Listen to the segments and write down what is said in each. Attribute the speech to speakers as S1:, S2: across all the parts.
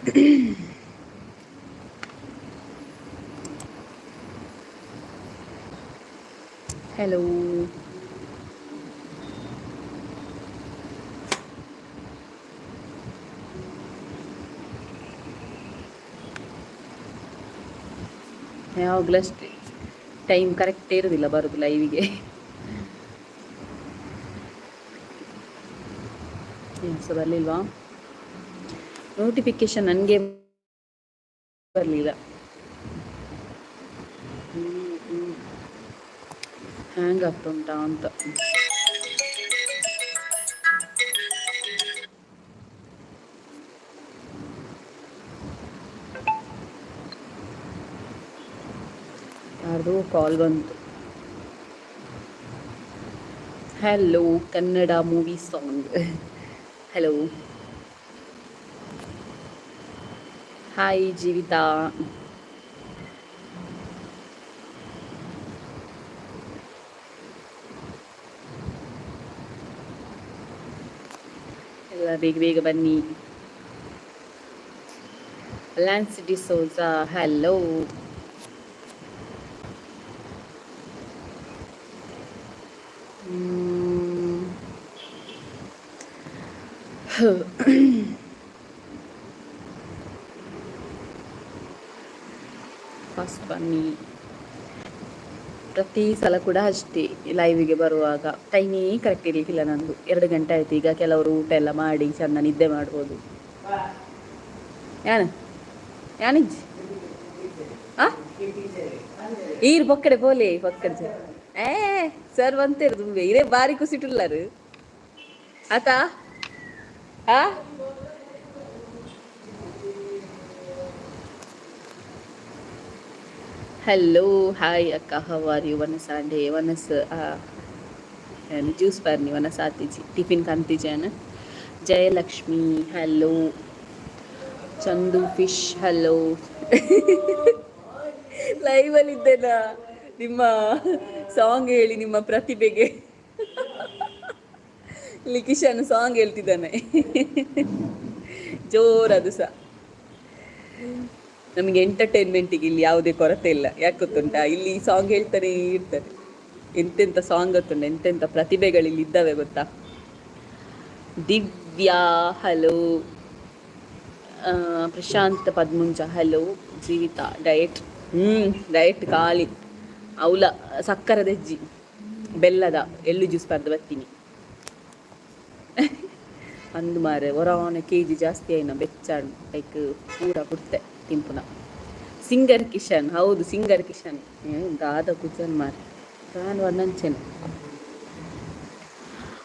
S1: Hello. ಯಾವಾಗಲೂ ಅಷ್ಟೇ, time correct ಇರೋದಿಲ್ಲ ಬರೋದು ಲೈವಿಗೆ. ಏನು ಬರಲಿಲ್ವಾ ನೋಟಿಫಿಕೇಶನ್? ನನಗೆ ಬರಲಿಲ್ಲ. ಹ್ಯಾಂಗ್ ಆಗ್ತುಂಟಾ ಅಂತ. ಯಾರ್ದೋ ಕಾಲ್ ಬಂತು. Hello, Kannada movie song. Hello, hi Jeevitha. ಎಲ್ಲ ಬೇಗ ಬೇಗ ಬನ್ನಿ. Lance D'Souza, hello. ಫಸ್ಟ್ ಬನ್ನಿ. ಪ್ರತಿ ಸಲ ಕೂಡ ಅಷ್ಟೇ, ಲೈವಿಗೆ ಬರುವಾಗ ಟೈಮೇ ಕರೆಕ್ಟ್ ಇರಲಿಕ್ಕಿಲ್ಲ ನಂದು. 2 ಗಂಟೆ ಆಯ್ತು ಈಗ. ಕೆಲವರು ಊಟ ಎಲ್ಲ ಮಾಡಿ ಚಂದ ನಿದ್ದೆ ಮಾಡ್ಬೋದು. ಯಾನು ಯಾನಿಜ್ಜಿ ಆ ಈರ್ ಪೊಕ್ಕಡೆ ಪೋಲೆ ಪೊಕ್ಕಡೆ. ಏ ಸರ್ ಬಂತೇರು ತುಂಬೆ ಇರೇ ಬಾರಿ ಖುಷಿಟುಲ್ಲಾರು ಆತ ಆ. ಹಲೋ, ಹಾಯ್ ಅಕ್ಕ, how are you? ವನಸಾಂಡೆ ವನಸ್ ಜ್ಯೂಸ್ ಬರ್ನಿ ವನಸ್ ಆತಿಜಿ, ಟಿಫಿನ್ ಕಂತಿಜಾನ. Jayalakshmi hello, Chandu fish hello. ಲೈವಲ್ಲಿದ್ದೇನಾ? ನಿಮ್ಮ ಸಾಂಗ್ ಹೇಳಿ, ನಿಮ್ಮ ಪ್ರತಿಭೆಗೆ. ಇಲ್ಲಿ ಕಿಶನ್ ಸಾಂಗ್ ಹೇಳ್ತಿದ್ದಾನೆ ಜೋರದು ಸಹ. ನಮಗೆ ಎಂಟರ್ಟೈನ್ಮೆಂಟಿಗೆ ಇಲ್ಲಿ ಯಾವುದೇ ಕೊರತೆ ಇಲ್ಲ. ಯಾಕೆ ಗೊತ್ತುಂಟಾ? ಇಲ್ಲಿ ಸಾಂಗ್ ಹೇಳ್ತಾನೆ ಇರ್ತಾರೆ. ಎಂತೆಂಥ ಸಾಂಗ್ ಗೊತ್ತುಂಟ? ಎಂತೆಂಥ ಪ್ರತಿಭೆಗಳು ಇಲ್ಲಿ ಇದ್ದಾವೆ ಗೊತ್ತಾ? Divya hello, Prashanth Padmunja hello. Jeevitha diet? ಹ್ಞೂ, ಡಯಟ್ ಖಾಲಿ. ಅವಲ ಸಕ್ಕರದೆಜ್ಜಿ, ಬೆಲ್ಲದ ಎಳ್ಳು ಜ್ಯೂಸ್ ಪರ್ದು ಬರ್ತೀನಿ ಅಂದು ಮಾರೆ. ಒರಾನೆ ಕೆಜಿ ಜಾಸ್ತಿ ಆಯ್ನ ಬೆಚ್ಚಾಣ್ ಲೈಕ್ ಪೂರ ಪುಡ್ತೆ ತಿಂಪುನ. ಸಿಂಗರ್ ಕಿಶನ್, ಹೌದು, ಸಿಂಗರ್ ಕಿಶನ್. ದಾದ ಕುಚನ್ ಮಾರೆ, ತಾನು ಒಂದಂಚೆನೆ.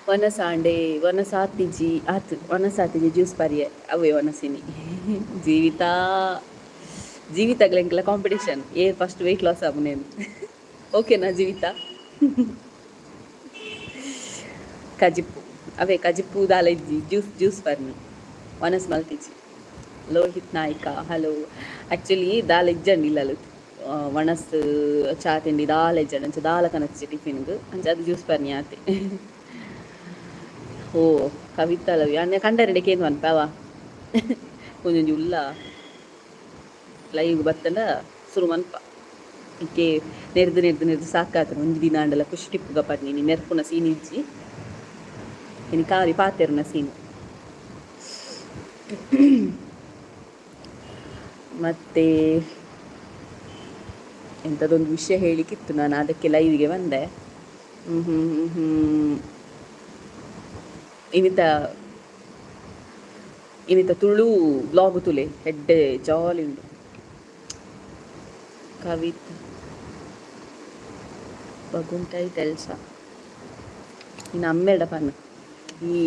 S1: ವನಸಾಂಡೆ ವನಸಾತಿಜಿ ಆತು, ವನಸಾತಿಜಿ ಜ್ಯೂಸ್ ಪರಿಯೆ ಅವೇ ವನಸಿನಿ. ಜೀವಿತ ಜೀವಿತಗ್ಲೆಂಕಲ ಕಾಂಪಿಟೇಷನ್, ಏ ಫಸ್ಟ್ ವೆಯ್ಟ್ ಲಾಸ್ ಆಪುನೇನು. ಓಕೆನಾ ಜೀವಿತ? ಕಜಿಪ್ಪು ಅವೇ, ಕಜಿಪ್ಪು ದಾಲ ಇಜ್ಜಿ, ಜ್ಯೂಸ್ ಜ್ಯೂಸ್ ಪರ್ನಿ, ವನಸ್ ಮಲ್ತಿಜಿ. ಲೋಹಿತ್ ನಾಯ್ಕ ಹಲೋ. ಆ್ಯಕ್ಚುಲಿ ದಾಲ ಇಜ್ಜಂಡಿ ಇಲ್ಲಲು, ವಣಸ್ ಚಾ ತಿಂಡಿ ದಾಲ ಇಜ್ಜಂಡಿ. ಅಂಚ ದಾಲ ಕನತ್ಜಿ ಟಿಫಿನ್ಗ್, ಅಂಚ ಅದು ಜ್ಯೂಸ್ ಪರ್ನಿ ಆತೆ. ಓ ಕವಿತಾ ಲವಿ ಅನ್ನ ಕಂಡರೆಡೆ ಕೇಂದ್ರ ಅನ್ಪಾವ. ಒಂಜೊಂಜಿ ಉಲ್ಲ ಲೈವ್ ಬತ್ತಂಡ ಸುರು ಮನ್ಪ. ಇಕ್ಕೆ ನೆರ್ದು ನೆರ್ದು ನೆರ್ದು ಸಾಕಾತ. ಒಂಜಿ ದಿನ ಆಂಡಲ ಖುಷಿ ಟಿಪ್ಪುಗ ಪರ್ನಿ. ನೆರ್ಪುನ ಸೀನ್ ಇಜ್ಜಿ, ಇನಿ ಕಾರಿ ಪಾತೆರುನ ಸೀನು. ಮತ್ತೆ ಎಂಥದೊಂದು ವಿಷಯ ಹೇಳಲಿಕ್ಕಿತ್ತು ನಾನು, ಅದಕ್ಕೆ ಲೈವಿಗೆ ಬಂದೆ. ಹ್ಞೂ ಹ್ಞೂ ಹ್ಞೂ ಹ್ಞೂ ಇನ್ನಿತ ಇನ್ನಿತ ತುಳು ಬ್ಲಾಗ್ ತುಲೆ, ಹೆಡ್ಡೆ ಜಾಲಿ ಉಂಡು. ಕವಿತ ಬಗುಂಟೈ ತೆಲ್ಸ ಇನ್ನು ಅಮ್ಮೆರಡ ಪನ್ನ. ಈ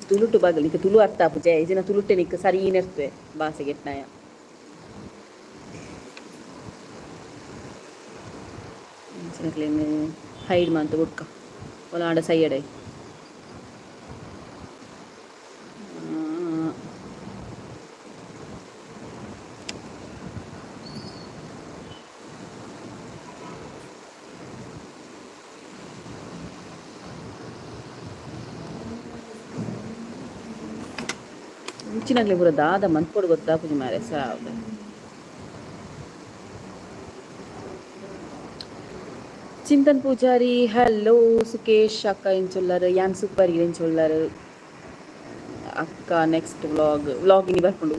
S1: ತುಳುಟು ಬಗಲ್ ನಿಕ್ಕ ತುಳು ಅರ್ಥ ಆಪುಜೆ ಇಜಿನ ತುಳುಟೆ ನಿಕ್ಕ ಸರಿ ನೆರ್ತುವೆ ಬಾಸೆಗೆ ಎಟ್ನಾಯ. ಹೈಡ್ ಮಂತ ಬುಡ್ಕ ಒಲಾಂಡ ಸೈಯಡೆ. ಇಂಚಿನಕ್ಲೆ ಪೂರ ದಾದ ಮನ್ಪೊಡು ಗೊತ್ತಾಪುಜಿ ಮಾರೆ ಸಾವ್. ಚಿಂತನ್ ಪೂಜಾರಿ ಹಲೋ. ಸುಕೇಶ್ ಅಕ್ಕ ಎಂಚುಲ್ಲರ್? ಯಾನ್ ಸೂಪರ್, ಎಂಚುಲ್ಲರ್ ಅಕ್ಕ? ನೆಕ್ಸ್ಟ್ ವ್ಲಾಗ್, ವ್ಲಾಗ್ ಇನಿ ಬರ್ಪುಂಡು.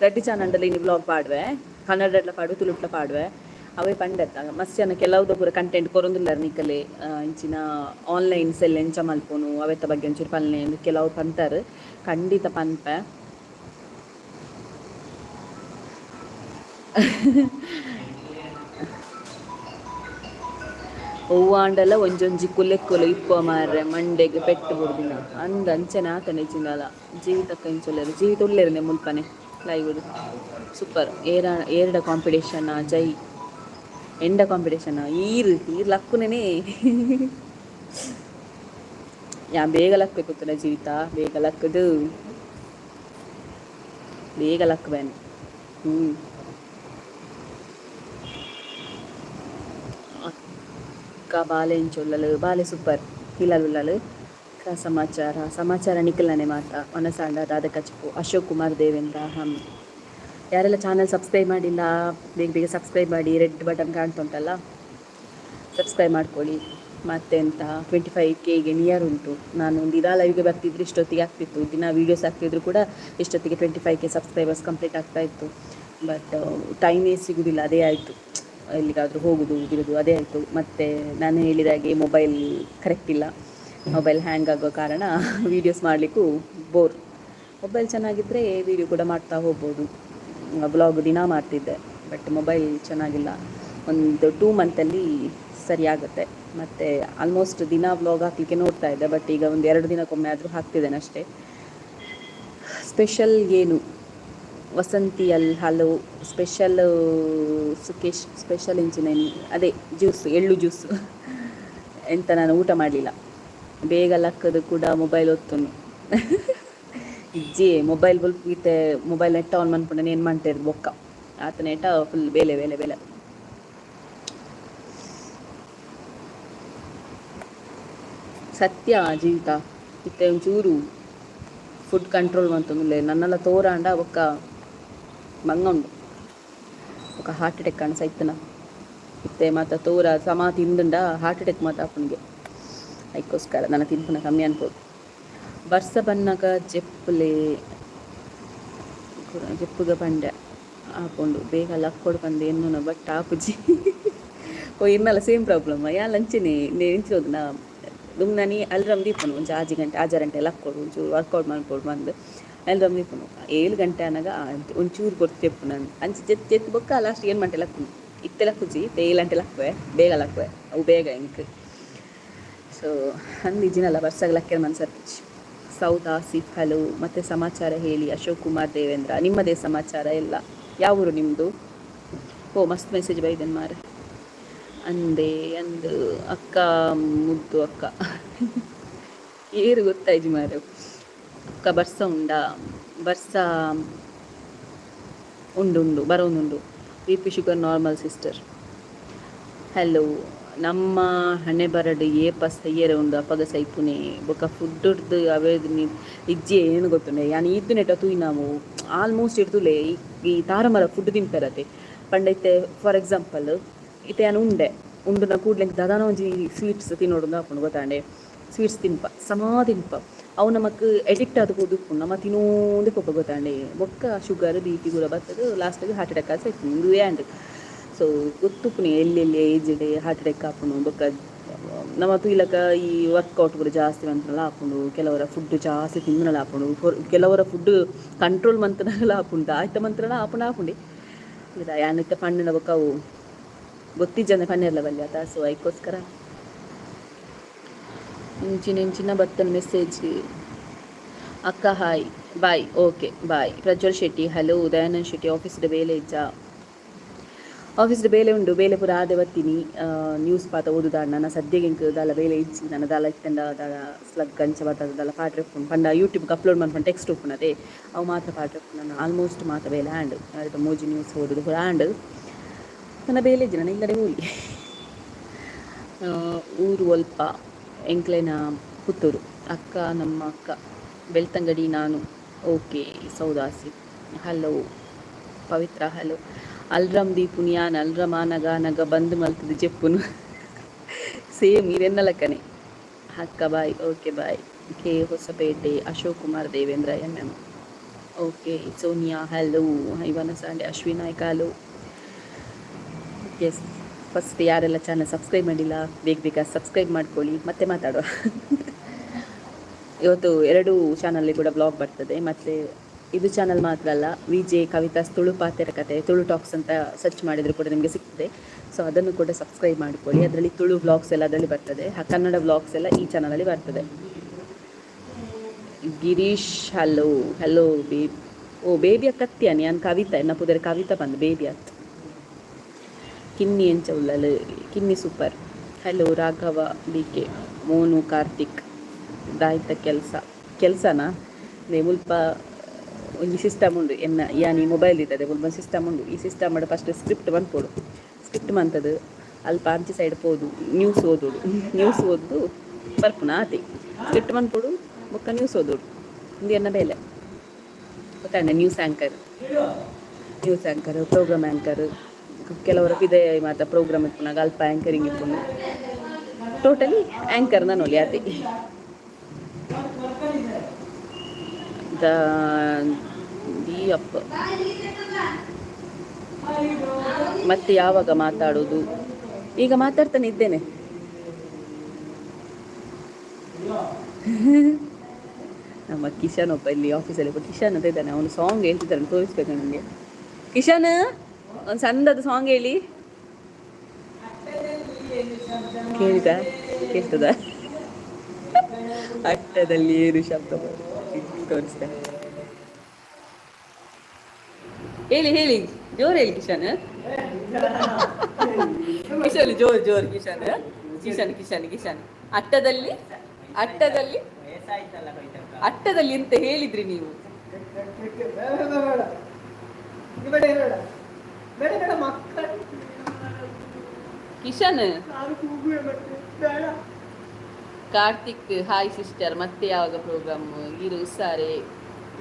S1: ರಡ್ಡ್ ಚಾನಲ್ಡಲ್ಲಿ ಇನಿ ವ್ಲಾಗ್ ಪಾಡುವೆ. ಕನ್ನಡಡ್ಲ ಪಾಡುವೆ, ತುಳುಟ್ಲ ಪಾಡುವೆ. ಅವೇ ಪಂಡತ್ತ, ಮಸ್ತ್ ಜನ ಕೆಲವುದ ಪೂರ ಕಂಟೆಂಟ್ ಕೊರೊಂದುಲ್ಲರ್ ನಿಕಲೆ. ಇಂಚಿನ ಆನ್ಲೈನ್ ಸೆಲ್ ಎಂಚ ಮಲ್ಪುನು, ಅವೆತ ಬಗ್ಗೆ ಒಂಚೂರು ಪನ್ಲೆ ಕೆಲವು ಪಂತರ್. ಖಂಡಿತ ಪನ್ಪೆ. ಒವ್ವಾಂಡಲ ಒಂಜೊಂಜಿ ಕುಲೆಕ್ಕುಲು ಇಪ್ಪ ಮಾರ್ರೆ, ಮಂಡೆಗ್ ಪೆಟ್ಟು ಬುಡ್ದಿನ ಅಂದ್ ಅಂಚನೆ ಆತನ ಇಜ್ಜಿಂಡಲ. ಜೀವಿತಕ್ಕ ಇಂಚೊಲ್ಲೆರ್? ಜೀವಿತ ಉಲ್ಲೆರ್ ಮುಲ್ಪನೆ ಲೈವ್. ಸೂಪರ್. ಏರ ಏರ್ಡ ಕಾಂಪಿಟೇಷನ್ ಜೈ? ಎಂಡ ಕಾಂಪಿಟೇಷನ್? ಈರ್ ಈರ್ ಲಕ್ಕುನೇ. ಯಾ ಬೇಗ ಲಕ್ಕ ಕೂತನ ಜೀವಿತ, ಬೇಗ ಲಕ್ಕದು, ಬೇಗ ಲಕ್ಕ ಬೇನೆ. ಅಕ್ಕ ಬಾಲೆ ಇಂಚೊಲ್ಲಲು? ಬಾಲೆ ಸೂಪರ್. ಹಿಲಾಲ್ ಉಲ್ಲಲು. ಸಮಾಚಾರ, ಸಮಾಚಾರ ನಿಖಿಲನೆ ಮಾತ. ಮನಸಾಂಡ ದಾದ ಕಚಿಪು? ಅಶೋಕ್ ಕುಮಾರ್ ದೇವೇಂದ್ರ ಹಮ್. ಯಾರೆಲ್ಲ ಚಾನಲ್ ಸಬ್ಸ್ಕ್ರೈಬ್ ಮಾಡಿಲ್ಲ, ಬೇಗ ಬೇಗ ಸಬ್ಸ್ಕ್ರೈಬ್ ಮಾಡಿ. ರೆಡ್ ಬಟನ್ ಕಾಣ್ತುಂಟಲ್ಲ, ಸಬ್ಸ್ಕ್ರೈಬ್ ಮಾಡ್ಕೊಳ್ಳಿ. ಮತ್ತೆಂತ, 25Kಗೆ ನಿಯರ್ ಉಂಟು. ನಾನು ಒಂದು ದಿನ ಲೈವ್ಗೆ ಬರ್ತಿದ್ರೆ ಇಷ್ಟೊತ್ತಿಗೆ ಆಗ್ತಿತ್ತು. ದಿನ ವೀಡಿಯೋಸ್ ಆಗ್ತಿದ್ರು ಕೂಡ ಇಷ್ಟೊತ್ತಿಗೆ 25K subscribers complete ಆಗ್ತಾ ಇತ್ತು. ಬಟ್ ಟೈಮೇ ಸಿಗೋದಿಲ್ಲ, ಅದೇ ಆಯಿತು. ಎಲ್ಲಿಗಾದರೂ ಹೋಗುದು ಬಿಡುದು ಅದೇ ಆಯಿತು. ಮತ್ತು ನಾನು ಹೇಳಿದಾಗೆ ಮೊಬೈಲ್ ಕರೆಕ್ಟ್ ಇಲ್ಲ. ಮೊಬೈಲ್ ಹ್ಯಾಂಗ್ ಆಗೋ ಕಾರಣ ವೀಡಿಯೋಸ್ ಮಾಡಲಿಕ್ಕೂ ಬೋರ್. ಮೊಬೈಲ್ ಚೆನ್ನಾಗಿದ್ದರೆ ವೀಡಿಯೋ ಕೂಡ ಮಾಡ್ತಾ ಹೋಗ್ಬೋದು. ವ್ಲಾಗ್ ದಿನ ಮಾಡ್ತಿದ್ದೆ. ಬಟ್ ಮೊಬೈಲ್ ಚೆನ್ನಾಗಿಲ್ಲ. ಒಂದು 2 ಮಂತಲ್ಲಿ ಸರಿಯಾಗುತ್ತೆ. ಮತ್ತು ಆಲ್ಮೋಸ್ಟ್ ದಿನ ವ್ಲಾಗ್ ಹಾಕಲಿಕ್ಕೆ ನೋಡ್ತಾ ಇದ್ದೆ. ಬಟ್ ಈಗ ಒಂದು 2 ದಿನಕ್ಕೊಮ್ಮೆ ಆದರೂ ಹಾಕ್ತಿದ್ದೇನೆ ಅಷ್ಟೇ. ಸ್ಪೆಷಲ್ ಏನು? ವಸಂತಿ ಅಲ್ಲಿ ಹಲೋ. ಸ್ಪೆಷಲ್ ಸುಕೇಶ್, ಸ್ಪೆಷಲ್ ಇಂಚಿನ? ಅದೇ ಜ್ಯೂಸು, ಎಳ್ಳು ಜ್ಯೂಸು. ಎಂತ ನಾನು ಊಟ ಮಾಡಲಿಲ್ಲ. ಬೇಗ ಲಕ್ಕದು ಕೂಡ ಮೊಬೈಲ್ ಒತ್ತುನು ಇಜ್ಜಿ. ಮೊಬೈಲ್ ಬುಲ್ಪ್ ಇತ್ತೆ ಮೊಬೈಲ್ ನೆಟ್ ಆನ್ ಮನ್ಪುಂಡ ಏನು ಮಂಟೇರ್ ಬೊಕ್ಕ ಆತ ನೆಟ ಫುಲ್ ಬೇಲೆ ಬೇಲೆ ಬೇಲೆ. ಸತ್ಯ ಜೀವಿತ, ಇತ್ತೆ ಒಂಚೂರು ಫುಡ್ ಕಂಟ್ರೋಲ್ ಮಂತೊಂದುಲ್ಲೆ. ನನ್ನೆಲ್ಲ ತೋರಾಂಡ ಬೊಕ್ಕ ಬಂಗ ಉಂಡು. ಬೊಕ್ಕ ಹಾರ್ಟ್ ಅಟ್ಯಾಕ್ ಆಂಡ ಸೈತನ. ಇತ್ತೆ ಮಾತ ತೋರ ಸಮ ತಿಂದುಂಡ ಹಾರ್ಟ್ ಅಟ್ಯಾಕ್ ಮಾತ ಆಪುಂಗೆ. ಐಕ್ಕೋಸ್ಕರ ನನ್ನ ತಿನ್ಪುನ ಕಮ್ಮಿ ಅನ್ಬೋದು. ಬರ್ಸ ಬನ್ನಗ ಜೆಪ್ಪುಲೆ, ಜೆಪ್ಪುಗ ಪಂಡೆ ಆಪುಂಡು. ಬೇಗ ಲಕ್ಕೊಡು ಪಂದ್ ಎನ್ನುನ, ಬಟ್ ಆಪುಜಿ. ಓ ಇರ್ನಲ ಸೇಮ್ ಪ್ರಾಬ್ಲಮ್. ಯಾನ್ ಅಂಚೆನೆ ಎಂಚ ದುಂಬು ಅಲ್ರಮ್ ದೀಪುನು. ಒಂಜಿ ಆಜಿ ಗಂಟೆ, ಆಜಾರು ಗಂಟೆ ಲಕ್ಕೊಡು, ಒಂಚೂರು ವರ್ಕೌಟ್ ಮಲ್ಪೊಡು ಪಂದ್ ಅಲ್ರಮ್ ದೀಪುನು. 7 ಗಂಟೆ ಆನಗ ಒಂಚೂರು ಪೊರ್ತು ಜೆಪ್ಪುನು ಅಂಚ ಜೆತ್ತ್ ಜೆತ್ತ್ ಬೊಕ್ಕ ಲಾಸ್ಟ್ 7 ಗಂಟೆ ಲಕ್ಕುನು. ಇತ್ತೆ ಲಕ್ಕುಜಿ, ಇತ್ತೆ 7 ಗಂಟೆ ಲಕ್ಕುವೆ. ಬೇಗ ಲಕ್ಕುವೆ, ಅವು ಬೇಗ ಎಂಕ್. ಸೊ ಅಂದ್ ಇಜ್ಜಿನಲ್ಲ, ಬರ್ಸಗ್ ಲಕ್ಕೆರೆ ಮನ್ಸರ್ಪುಜಿ. ಸೌದಾ ಆಸಿಫ್ ಹಲೋ. ಮತ್ತೆ ಸಮಾಚಾರ ಹೇಳಿ. ಅಶೋಕ್ ಕುಮಾರ್ ದೇವೇಂದ್ರ, ನಿಮ್ಮದೇ ಸಮಾಚಾರ ಎಲ್ಲ. ಯಾವ ಊರು ನಿಮ್ಮದು? ಓ, ಮಸ್ತ್ ಮೆಸೇಜ್ ಬೈದನ್ ಮಾರೆ. ಅಂದೆ ಅಂದು ಅಕ್ಕ, ಮುದ್ದು ಅಕ್ಕ. ಏರು ಗೊತ್ತಾಯ್ತು ಮಾರೆ. ಅಕ್ಕ, ಬರ್ಸ ಉಂಡಾ? ಬರ್ಸ ಉಂಡು ಉಂಡು, ಬರೋದುಂಡು. BP sugar normal sister, hello. ನಮ್ಮ ಹಣೆ ಬರಡು ಏಪ ಸೈಯರೆ ಉಂಡು ಅಪಗ ಸೈಪುನೆ. ಬೊಕ ಫುಡ್ಡುರ್ದು ಅವೇ ಇಜ್ಜಿ, ಏನು ಗೊತ್ತುಂಡೆ. ಯಾನ್ ಈತ್ ನೆಟ ತೂಯಿನಾವು ಆಲ್ಮೋಸ್ಟ್ ಇರ್ತುಲೆ. ಈ ತಾರಮರ ಫುಡ್ ತಿನ್ಪೆರತೆ ಪಂಡ ಇತ್ತೆ ಫಾರ್ ಎಕ್ಸಾಂಪಲ್ ಇತ್ತೆ ಯಾನ್ ಉಂಡೆ, ಉಂಡುನ ಕೂಡ್ಲೆ ದಾದಾನ ಒಂಜಿ ಸ್ವೀಟ್ಸ್ ತಿನ್ನೋಡು ಆಪುಂಡು, ಗೊತ್ತಾಂಡೆ? ಸ್ವೀಟ್ಸ್ ತಿನ್ಪ, ಸಮಾ ತಿನ್ಪ. ಅವು ನಮಕ್ ಎಡಿಕ್ಟ್ ಆದ್ ಪೋದು ಉಪ್ಪುಂಡು. ನಮ ತಿನೋಂದೆ ಪೋಪ, ಗೊತ್ತಾಂಡೆ? ಬೊಕ್ಕ ಶುಗರ್, ಬಿಪಿ ಪೂರ ಬತ್ತುದು ಲಾಸ್ಟಿಗೆ ಹಾರ್ಟ್ ಅಟ್ಯಾಕ್ ಆದ್ ಸೈಪುನು. ಉಂದುವೇ ಆಂಡ್. ಸೊ ಗೊತ್ತುಪ್ಪುನಿ ಎಲ್ಲಿ ಎಲ್ಲಿ ಏಜ್ಡ್ ಹಾರ್ಟ್ ಅಟ್ಯಾಕ್ ಆಪುಂಡು. ಬೊಕ್ಕ ನಮ ತೂಯಿಲಕ ಈ ವರ್ಕೌಟ್ ಪೂರ ಜಾಸ್ತಿ ಮನ್ಪುನಲ ಆಪುಂಡು, ಕೆಲವರ ಫುಡ್ ಜಾಸ್ತಿ ತಿಂದುನಲ ಆಪುಂಡು, ಕೆಲವರ ಫುಡ್ ಕಂಟ್ರೋಲ್ ಮಂತುನಲ ಆಪುಂಡು, ದಾಯ್ತ ಮಂತುನಲ ಆಪುಂಡು ಆಪುಂಡೆ. ಯಾನ್ ಇತ್ತೆ ಪಂಡಿನ ಬೊಕ್ಕ ಅವು ಗೊತ್ತಿಜ್ಜಂದೆ ಪನ್ನೆರ್ಲ ಬಲ್ಲಿ ಅತ. ಸೊ ಐಕೋಸ್ಕರ ಇಂಚಿನ ಇಂಚಿನ ಬತ್ತನ ಮೆಸೇಜ್. ಅಕ್ಕ hi, bye. Okay, bye. Prajwal Shetty hello. Dayanand Shetty, ಆಫೀಸ್ಡ್ ಬೇಲೆ ಇಜ್ಜಾ? ಆಫೀಸ್ಡ್ ಬೇಲೆ ಉಂಡು. ಬೇಲೆ ಪೂರ ಆದೆ ಬತ್ತೀನಿ. ನ್ಯೂಸ್ ಪಾತ ಓದುದಾಂಡ. ನನ್ನ ಸದ್ಯಗೆ ಎಂಕ್ ದಾಲ ಬೇಲೆ ಇಜ್ಜಿ. ನನ್ನ ದಾಲ ಇತ್ತಂಡ ದಾಲ ಸ್ಲಗ್ ಅಂಚ ಬತ್ತದ ದಾಲ ಪಾಡ್ರೆ ಉಪ್ಪುಂಡು. ಪಂಡ ಯೂಟ್ಯೂಬ್ಗೆ ಅಪ್ಲೋಡ್ ಮನ್ಪುನ ಟೆಕ್ಸ್ಟ್ ಉಪ್ಪುನತೆ, ಅವು ಮಾತ್ರ ಪಾಡ್ರೆ ಉಪ್ಪುಂಡು. ನನ್ನ ಆಲ್ಮೋಸ್ಟ್ ಮಾತ ಬೇಲೆ ಆಂಡ್. ಅಲ್ಪ ಮೂಜಿ ನ್ಯೂಸ್ ಓದುದು ಪೂರ ಆಂಡ್. ನನ್ನ ಬೇಲೆ ಇಜ್ಜಿ, ನನ್ನ ಇಲ್ಲಡೆ ಹೋಲಿ. ಊರು ಒಲ್ಪ? ಎಂಕ್ಲೆನ ಪುತ್ತೂರು ಅಕ್ಕ. ನಮ್ಮ ಅಕ್ಕ ಬೆಳ್ತಂಗಡಿ. ನಾನು ಓಕೆ ಸೌದಾಸಿ ಹಲೋ, ಪವಿತ್ರ ಹಲೋ. ಅಲ್ರಮ್ ದೀಪುನಿ ಯಾನ್ ಅಲ್ರಮ್ ಆನಗ ಆನಗ ಬಂದ್ ಮಲ್ತದ ಜೆಪ್ಪುನು. ಸೇಮ್ ಇರೆನ್ನ ಲೆಕ್ಕನೆ ಅಕ್ಕ. Boy. Okay, bye. K Hosapete, Ashok Kumar, Devendra M M. Okay, Sonia hello. ಐವನ Sande, Ashwin Naik hello. S, first ಯಾರೆಲ್ಲ ಚಾನಲ್ ಸಬ್ಸ್ಕ್ರೈಬ್ ಮಾಡಿಲ್ಲ, ಬೇಗ ಬೇಗ ಸಬ್ಸ್ಕ್ರೈಬ್ ಮಾಡ್ಕೊಳ್ಳಿ. ಮತ್ತೆ ಮಾತಾಡುವ. ಇವತ್ತು ಎರಡು ಚಾನಲ್ಲಿ ಕೂಡ ವ್ಲಾಗ್ ಬರ್ತದೆ. ಮತ್ತು ಇದು ಚಾನಲ್ ಮಾತ್ರ ಅಲ್ಲ, ವಿಜೆ ಕವಿತಾ ತುಳು ಪಾತೆರ ಕತೆ, ತುಳು ಟಾಕ್ಸ್ ಅಂತ ಸರ್ಚ್ ಮಾಡಿದರೂ ಕೂಡ ನಿಮಗೆ ಸಿಗ್ತದೆ. ಸೊ ಅದನ್ನು ಕೂಡ ಸಬ್ಸ್ಕ್ರೈಬ್ ಮಾಡಿಕೊಳ್ಳಿ. ಅದರಲ್ಲಿ ತುಳು ವ್ಲಾಗ್ಸ್ ಎಲ್ಲ ಅದರಲ್ಲಿ ಬರ್ತದೆ. ಕನ್ನಡ ವ್ಲಾಗ್ಸ್ ಎಲ್ಲ ಈ ಚಾನಲಲ್ಲಿ ಬರ್ತದೆ. ಗಿರೀಶ್ ಹಲೋ. Hello baby. ಓ ಬೇಬಿ ಅಕ್ಕತ್ಯಾನಿ. ನಾನು ಕವಿತಾ, ಎನ್ನ ಪುದರ್ ಕವಿತಾ ಬಂದು ಬೇಬಿ ಅತ್. ಕಿನ್ನಿ ಎಂಚ ಉಲ್ಲಲು? ಕಿನ್ನಿ super. Hello Raghava B K, Monu Karthik. ದಾಯ್ತ ಕೆಲಸ? ಕೆಲಸನಾ? ಮುಲ್ಪ ಒಂಜಿ ಸಿಸ್ಟಮ್ ಉಂಡು. ಎನ್ನ ಯಾನಿ ಮೊಬೈಲ್ ಇದ್ದದೆ. ಮುಲ್ಪ ಸಿಸ್ಟಮ್ ಉಂಡು. ಈ ಸಿಸ್ಟಮ್ ಫಸ್ಟ್ ಸ್ಕ್ರಿಪ್ಟ್ ಮನ್ಪೊಡು. ಸ್ಕ್ರಿಪ್ಟ್ ಮಂತದು ಅಲ್ಪ ಅಂಚೆ ಸೈಡ್ ಪೋದು ನ್ಯೂಸ್ ಓದೋಡು. ನ್ಯೂಸ್ ಓದ್ದು ಬರ್ಪುನ ಆತೆ. ಸ್ಕ್ರಿಪ್ಟ್ ಮನ್ಪೊಡು, ಬೊಕ್ಕ ನ್ಯೂಸ್ ಓದೋಡು. ಇಂದು ಎನ್ನ ಬೇಲೆ ಗೊತ್ತಾಂಡ. News anchor, news anchor, program anchor. ಕೆಲವರ ಪಿದೆ ಮಾತ ಪ್ರೋಗ್ರಾಮ್ ಇಪ್ಪುನಾಗ ಅಲ್ಪ ಆ್ಯಂಕರಿಂಗ್ ಇಪ್ಪುನು. ಟೋಟಲಿ ಆ್ಯಂಕರ್ ನಾನು ಆತೆ. The the ಅಪ್ಪ. ಮತ್ತೆ ಯಾವಾಗ ಮಾತಾಡೋದು? ಈಗ ಮಾತಾಡ್ತಾನೆ ಇದ್ದೇನೆ. ನಮ್ಮ ಕಿಶನ್ ಒಬ್ಬ ಇಲ್ಲಿ ಆಫೀಸಲ್ಲಿ ಒಬ್ಬ ಕಿಶನ್ ಅಂತ ಇದ್ದಾನೆ. ಅವನು ಸಾಂಗ್ ಹೇಳ್ತಿದ್ದಾನೆ, ತೋರಿಸ್ಬೇಕು ನನಗೆ. ಕಿಶನ್, ಒಂದು ಸಣ್ಣದು ಸಾಂಗ್ ಹೇಳಿ. ಕೇಳಿದ? ಕೇಳ್ತದ? ಅಟ್ಟದಲ್ಲಿ ಏನು ಶಬ್ದ? ತೋರಿಸ್ತೇನೆ. ಹೇಳಿ ಹೇಳಿ, ಜೋರು ಹೇಳಿ ಕಿಶನ್. ಕಿಶನ್, ಜೋರು ಜೋರು. ಕಿಶನ್ ಕಿಶನ್ ಕಿಶನ್ ಕಿಶನ್. ಅಟ್ಟದಲ್ಲಿ ಅಟ್ಟದಲ್ಲಿ ಅಟ್ಟದಲ್ಲಿ ಎಂತ ಹೇಳಿದ್ರಿ ನೀವು?
S2: ಬೇಡ ಬೇಡ ಬೇಡ ಬೇಡ ಬೇಡ ಬೇಡ ಮಕ್ಕಳು.
S1: ಕಿಶನ್.
S2: ನಾನು ಕೂಗುವೆ ಮತ್ತೆ ಬೇಡ.
S1: Karthik hi sister. ಮತ್ತೆ ಯಾವಾಗ ಪ್ರೋಗ್ರಾಮ್? ಇರು ಸಾರೆ.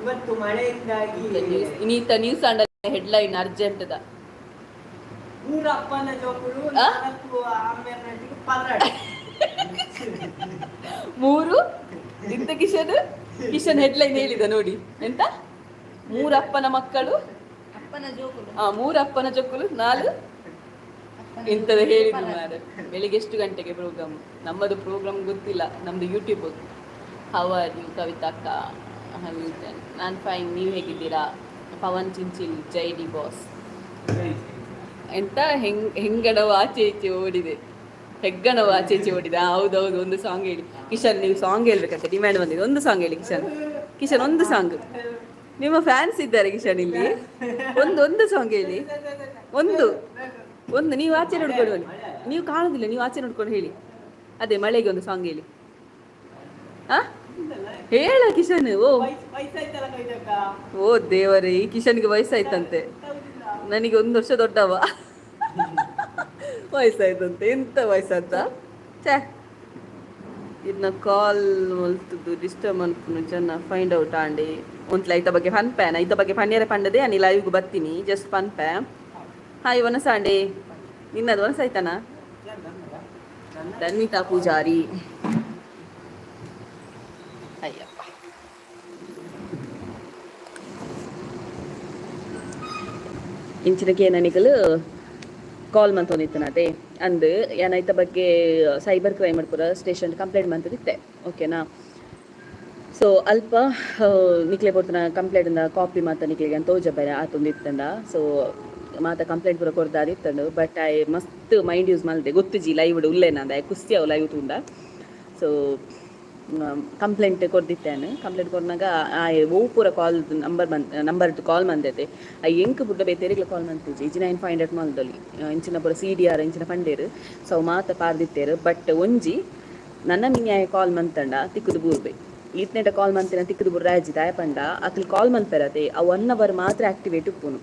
S2: ಇವತ್ತು ಮಳೆಯಿಂದಾಗಿ.
S1: ಇನ್ನೀತ ನ್ಯೂಸ್ ಅಂಡ ಹೆಡ್ಲೈನ್ ಅರ್ಜೆಂಟ್ the.
S2: ಮೂರು ಅಪ್ಪನ ಜೋಕುಲು.
S1: ಆ?
S2: ನಾಲ್ಕು ಅಮ್ಮೆರ್ನೊಟ್ಟಿಗೆ ಪದರಾಡು.
S1: ಮೂರು ಎಂತ ಕಿಶನ್? ಕಿಶನ್ ಹೆಡ್ಲೈನ್ ಹೇಳಿದ ನೋಡಿ. ಎಂತ? ಮೂರು ಅಪ್ಪನ ಮಕ್ಕಳು.
S3: ಅಪ್ಪನ ಜೋಕುಲು.
S1: ಆ, ಮೂರು ಅಪ್ಪನ ಜೊಕ್ಕಲು, ನಾಲು ಎಂತದ ಹೇಳಿದ್ರು ಮಾರ್ರೆ. ಬೆಳಿಗ್ಗೆ ಎಷ್ಟು ಗಂಟೆಗೆ ಪ್ರೋಗ್ರಾಮ್? ನಮ್ಮದು ಪ್ರೋಗ್ರಾಮ್ ಗೊತ್ತಿಲ್ಲ, ನಮ್ದು YouTube. How are you Kavita ಅಕ್ಕ? ನಾನು ಫೈನ್, ನೀವು ಹೇಗಿದ್ದೀರಾ? ಪವನ್ ಚಿಂಚಿಲ್, ಜೈ ಡಿ ಬಾಸ್. ಎಂತ ಹೆಂಗ್ ಹೆಂಗಣವು ಆಚೆ ಈಚೆ ಓಡಿದೆ, ಹೆಗ್ಗಣವು ಆಚೆ ಈಚೆ ಓಡಿದೆ. ಹೌದೌದು, ಒಂದು ಸಾಂಗ್ ಹೇಳಿ ಕಿಶನ್. ನೀವು ಸಾಂಗ್ ಹೇಳ್ಬೇಕಂತ ಡಿಮ್ಯಾಂಡ್ ಬಂದಿದೆ. ಒಂದು ಸಾಂಗ್ ಹೇಳಿ ಕಿಶನ್. ಕಿಶನ್, ಒಂದು ಸಾಂಗ್. ನಿಮ್ಮ ಫ್ಯಾನ್ಸ್ ಇದ್ದಾರೆ ಕಿಶನ್ ಇಲ್ಲಿ. ಒಂದು ಒಂದು ಸಾಂಗ್ ಹೇಳಿ. ಒಂದು ಒಂದು. ನೀವು ಆಚೆ ನೋಡ್ಕೊಂಡು ಬನ್ನಿ. ನೀವು ಕಾಣುದಿಲ್ಲ, ನೀವು ಆಚೆ ನೋಡ್ಕೊಂಡು ಹೇಳಿ. ಅದೇ ಮಳೆಗೆ ಒಂದು ಸಾಂಗ್ ಹೇಳಿ. ಆ, ಹೇಳ ಕಿಶನ್. ಓ.
S2: ವಯಸ್ಸಾಯ್ತಲ್ಲ ಕವಿತಕ್ಕ.
S1: ಓ ದೇವರೇ, ಈ ಕಿಶನ್ಗೆ ವಯಸ್ಸಾಯ್ತಂತೆ. ನನಗೆ ಒಂದು ವರ್ಷ ದೊಡ್ಡವ. ವಯಸ್ಸಾಯ್ತಂತೆ. ಎಂತ ವಯಸ್ಸಾತ? ಛೇ. ಇದನ್ನ ಕಾಲ್ ಮಲ್ತದ್ದು ಡಿಸ್ಟರ್ಬ್ ಮನ್ಪುನು ಜನ ಫೈಂಡ್ ಔಟ್ ಆಂಡಿ. ಒಂದ್ಲ ಐತ ಬಗ್ಗೆ ಪನ್ಪೇನ, ಐತ ಬಗ್ಗೆ ಪನ್ಯರೆ ಪಂಡದೆ ಅನಿ ಲೈವ್ಗೆ ಬರ್ತೀನಿ. ಜಸ್ಟ್ ಪನ್ಪೆ. ಹಾಯ್ ವನಸಾಂಡೆ. ನಿನ್ನದು ವನಸಾಯ್ತಾನ? ಧನ್ವಿತಾ ಪೂಜಾರಿ. ಅಯ್ಯಪ್ಪ. ಇಂಚಿನಕ್ಕೆ ನನಗಲು ಕಾಲ್ ಮಂತೊಂದಿತ್ತನತೆ ಅಂದ್ ಯಾನ್ ಐತ ಬಗ್ಗೆ ಸೈಬರ್ ಕ್ರೈಮ್ ಪೂರ ಸ್ಟೇಷನ್ ಕಂಪ್ಲೇಂಟ್ ಮಂತದಿತ್ತೆ, ಓಕೆನಾ? ಸೊ ಅಲ್ಪ ನಿಕ್ಲೆ ಪೊರ್ತುನ ಕಂಪ್ಲೇಂಟ್ ಕಾಪಿ ಮಾತ ನಿಕ್ಲೆಗೆ ಅಂತ ತೋಜಬಾರೆ ಆತೊಂದಿತ್ತಂಡ. ಸೊ ಮಾತ ಕಂಪ್ಲೇಂಟ್ ಪೂರ ಕೊರ್ದಾದಿತ್ತಂಡು. ಬಟ್ I ಮಸ್ತ್ ಮೈಂಡ್ ಯೂಸ್ ಮಲ್ದೆ. ಗೊತ್ತುಜಿ ಲೈವ್ ಉಲ್ಲೇನಂದ. ಕುಸ್ತಿ ಅವು ಲೈವ್ ತೂಂಡ. ಸೊ ಕಂಪ್ಲೇಂಟ್ ಕೊರ್ದಿತ್ತೇನೆ. ಕಂಪ್ಲೇಂಟ್ ಕೊರ್ನಾಗ ಆ ಓ ಪೂರ ಕಾಲ್ ನಂಬರ್ ಬಂದ್ ನಂಬರ್ ಕಾಲ್ ಮಂದೈತೆ. ಆ ಎಂಕ್ ಬುಡ್ಡ ಬೇತೆರಿಗ್ಲ ಕಾಲ್ ಮಂತಿಜಿ. ಇಜಿ ನೈನ್ ಫೈವ್ ಹಂಡ್ರೆಡ್ ಮಲ್ದೊಲಿ. ಇಂಚಿನ ಪೂರ ಸಿ ಡಿ ಆರ್ ಇಂಚಿನ ಪಂಡೇರು. ಸೊ ಮಾತ ಪಾರ್ದಿತ್ತೇರು. ಬಟ್ ಒಂಜಿ ನನ್ನ ಮಿನಿ ಕಾಲ್ ಮಂತಂಡ ತಿಕ್ಕುದು ಬೂರ್ಬೆ. ಈತ್ನೇಟ ಕಾಲ್ ಮಂತಿನ ತಿಕ್ಕುದು ಬುರ್ರಾಜಿ. ದಾಯ ಪಂಡ ಅಕ್ಲು ಕಾಲ್ ಮನ್ಪೆರತೆ, ಆ ಒನ್ ಅವರ್ ಮಾತ್ರ ಆಕ್ಟಿವೇಟ್ ಉಪ್ಪುನು.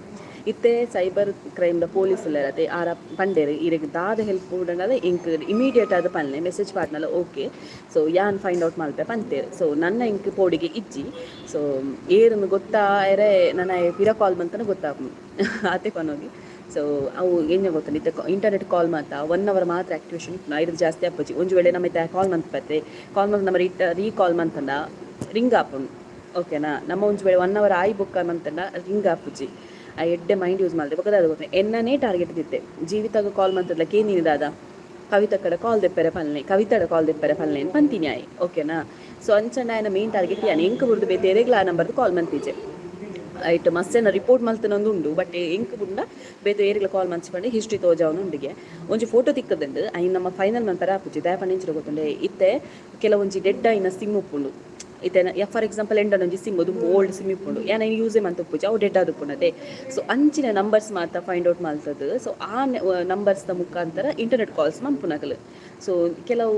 S1: ಇತ್ತೆ ಸೈಬರ್ ಕ್ರೈಮ್ ದ ಪೊಲೀಸ್ ಉಲ್ಲೆರ್ ಆರ ಪಂಡೆರ್ ಇರೆಗ್ ದಾದ ಹೆಲ್ಪ್ ಬೋಡಂಡಲ ಎಂಕ್ ಇಮಿಡಿಯೇಟ್ ಆದ್ ಪನ್ಲೆ, ಮೆಸೇಜ್ ಪಾಡ್ನಲ ಓಕೆ. ಸೊ ಯಾನ್ ಫೈಂಡ್ ಔಟ್ ಮಲ್ಪೆ ಪಂತೆರ್. ಸೊ ನನ್ನ ಎಂಕ್ ಪೋಡಿಗೆ ಇಜ್ಜಿ. ಸೊ ಏರುಂದು ಗೊತ್ತಾಯೆರೆ ನನ ಪಿರ ಕಾಲ್ ಮಂತನ ಗೊತ್ತಾಪುಂಡು, ಆತೆ ಪನೊಲಿ. ಸೊ ಅವು ಎಂಚ ಗೊತ್ತುಂಡು, ಇತ್ತೆ ಇಂಟರ್ನೆಟ್ ಕಾಲ್ ಮಾತ ಒನ್ ಅವರ್ ಮಾತ್ರ ಆಕ್ಟಿವೇಶನ್, ಐರ್ದ್ ಜಾಸ್ತಿ ಆಪುಜಿ. ಒಂಜಿ ವೇಳೆ ನಮ್ಮ ಇತ್ತೆ ಕಾಲ್ ಮನ್ಪತ್ತೆ, ಕಾಲ್ ಮಲ್ತ್ ನಮ್ಮ ರೀಕಾಲ್ ಮಂತಂಡ ರಿಂಗ್ ಆಪುಂಡು, ಓಕೆನಾ? ನಮ್ಮ ಒಂಜಿ ವೇಳೆ ಒನ್ ಅವರ್ ಆಯಿ ಬೊಕ್ಕ ಮಂತಂಡ ರಿಂಗ್ ಆಪುಜಿ. ಆ ಎಡ್ಡೆ ಮೈಂಡ್ ಯೂಸ್ ಮಲ್ತೆ. ಬೊಕ್ಕ ದಾದ ಗೊತ್ತ, ಎನ್ನನೇ ಟಾರ್ಗೆಟ್ ದಿತ್ತೆ. ಜೀವಿತಾಗ ಕಾಲ್ ಮಂತದ್ಲ ಕೇಂದಿನಿ ದಾದ, ಕವಿತಕ್ಕಡ ಕಾಲ್ ದೆಪ್ಪರೆ ಪನ್ಲೆ, ಕವಿತಡ ಕಾಲ್ ದೆಪ್ಪರೆ ಪನ್ಲೆ ಪಂತಿನಿ ಆಯೆ, ಓಕೆನಾ? ಸೊ ಅಂಚಂಡ ಆಯನ ಮೇನ್ ಟಾರ್ಗೆಟ್ ಯಾನ್. ಎಂಕ್ ಬುಡ್ದು ಬೇತೆ ಏರೆಗ್ಲಾ ಆ ನಂಬರ್ದು ಕಾಲ್ ಮಂತಿಜೆ. ಐಟ್ ಮಸ್ತ್ ರಿಪೋರ್ಟ್ ಮಲ್ತನೊಂದು ಉಂಡು, ಬಟ್ ಎಂಕ್ ಬುಡ್ಂಡ ಬೇತೆ ಏರೆಗ್ಲ ಕಾಲ್ ಮಂಚಿ ಪಂಡೆ ಹಿಸ್ಟ್ರಿ ತೋಜಾವೊಂದು ಉಂಡುಗೆ. ಒಂಜಿ ಫೋಟೋ ತಿಕ್ಕದುಂಡು, ಐನ್ ನಮ್ಮ ಫೈನಲ್ ಮನ್ಪರೆ ಆಪುಜಿ. ದಾಯೆ ಪಂಡ ಎಂಚಿನ ಗೊತ್ತುಂಡೆ, ಇತ್ತೆ ಕೆಲವೊಂಜಿ ಡೆಡ್ ಆಯಿನ ಸಿಮ್ ಉಪ್ಪುಂಡು. ಇತ್ತೆ ಫಾರ್ ಎಕ್ಸಾಂಪಲ್ ಎಂಡನ ಒಂಜಿ ಸಿಮ್, ಅದು ಓಲ್ಡ್ ಸಿಮ್ ಇಪ್ಪುಂಡು, ಯಾನ್ ಐನ್ ಯೂಸೇ ಮಂತ್ ಉಪ್ಪುಜಿ, ಅವು ಡೆಡ್ ಆದುಪ್ಪುಂಡತೆ. ಸೊ ಅಂಚಿನ ನಂಬರ್ಸ್ ಮಾತ ಫೈಂಡ್ ಔಟ್ ಮಲ್ತದು. ಸೊ ಆ ನಂಬರ್ಸ್ದ ಮುಖಾಂತರ ಇಂಟರ್ನೆಟ್ ಕಾಲ್ಸ್ ಮನ್ಪುನಕಲು. ಸೊ ಕೆಲವು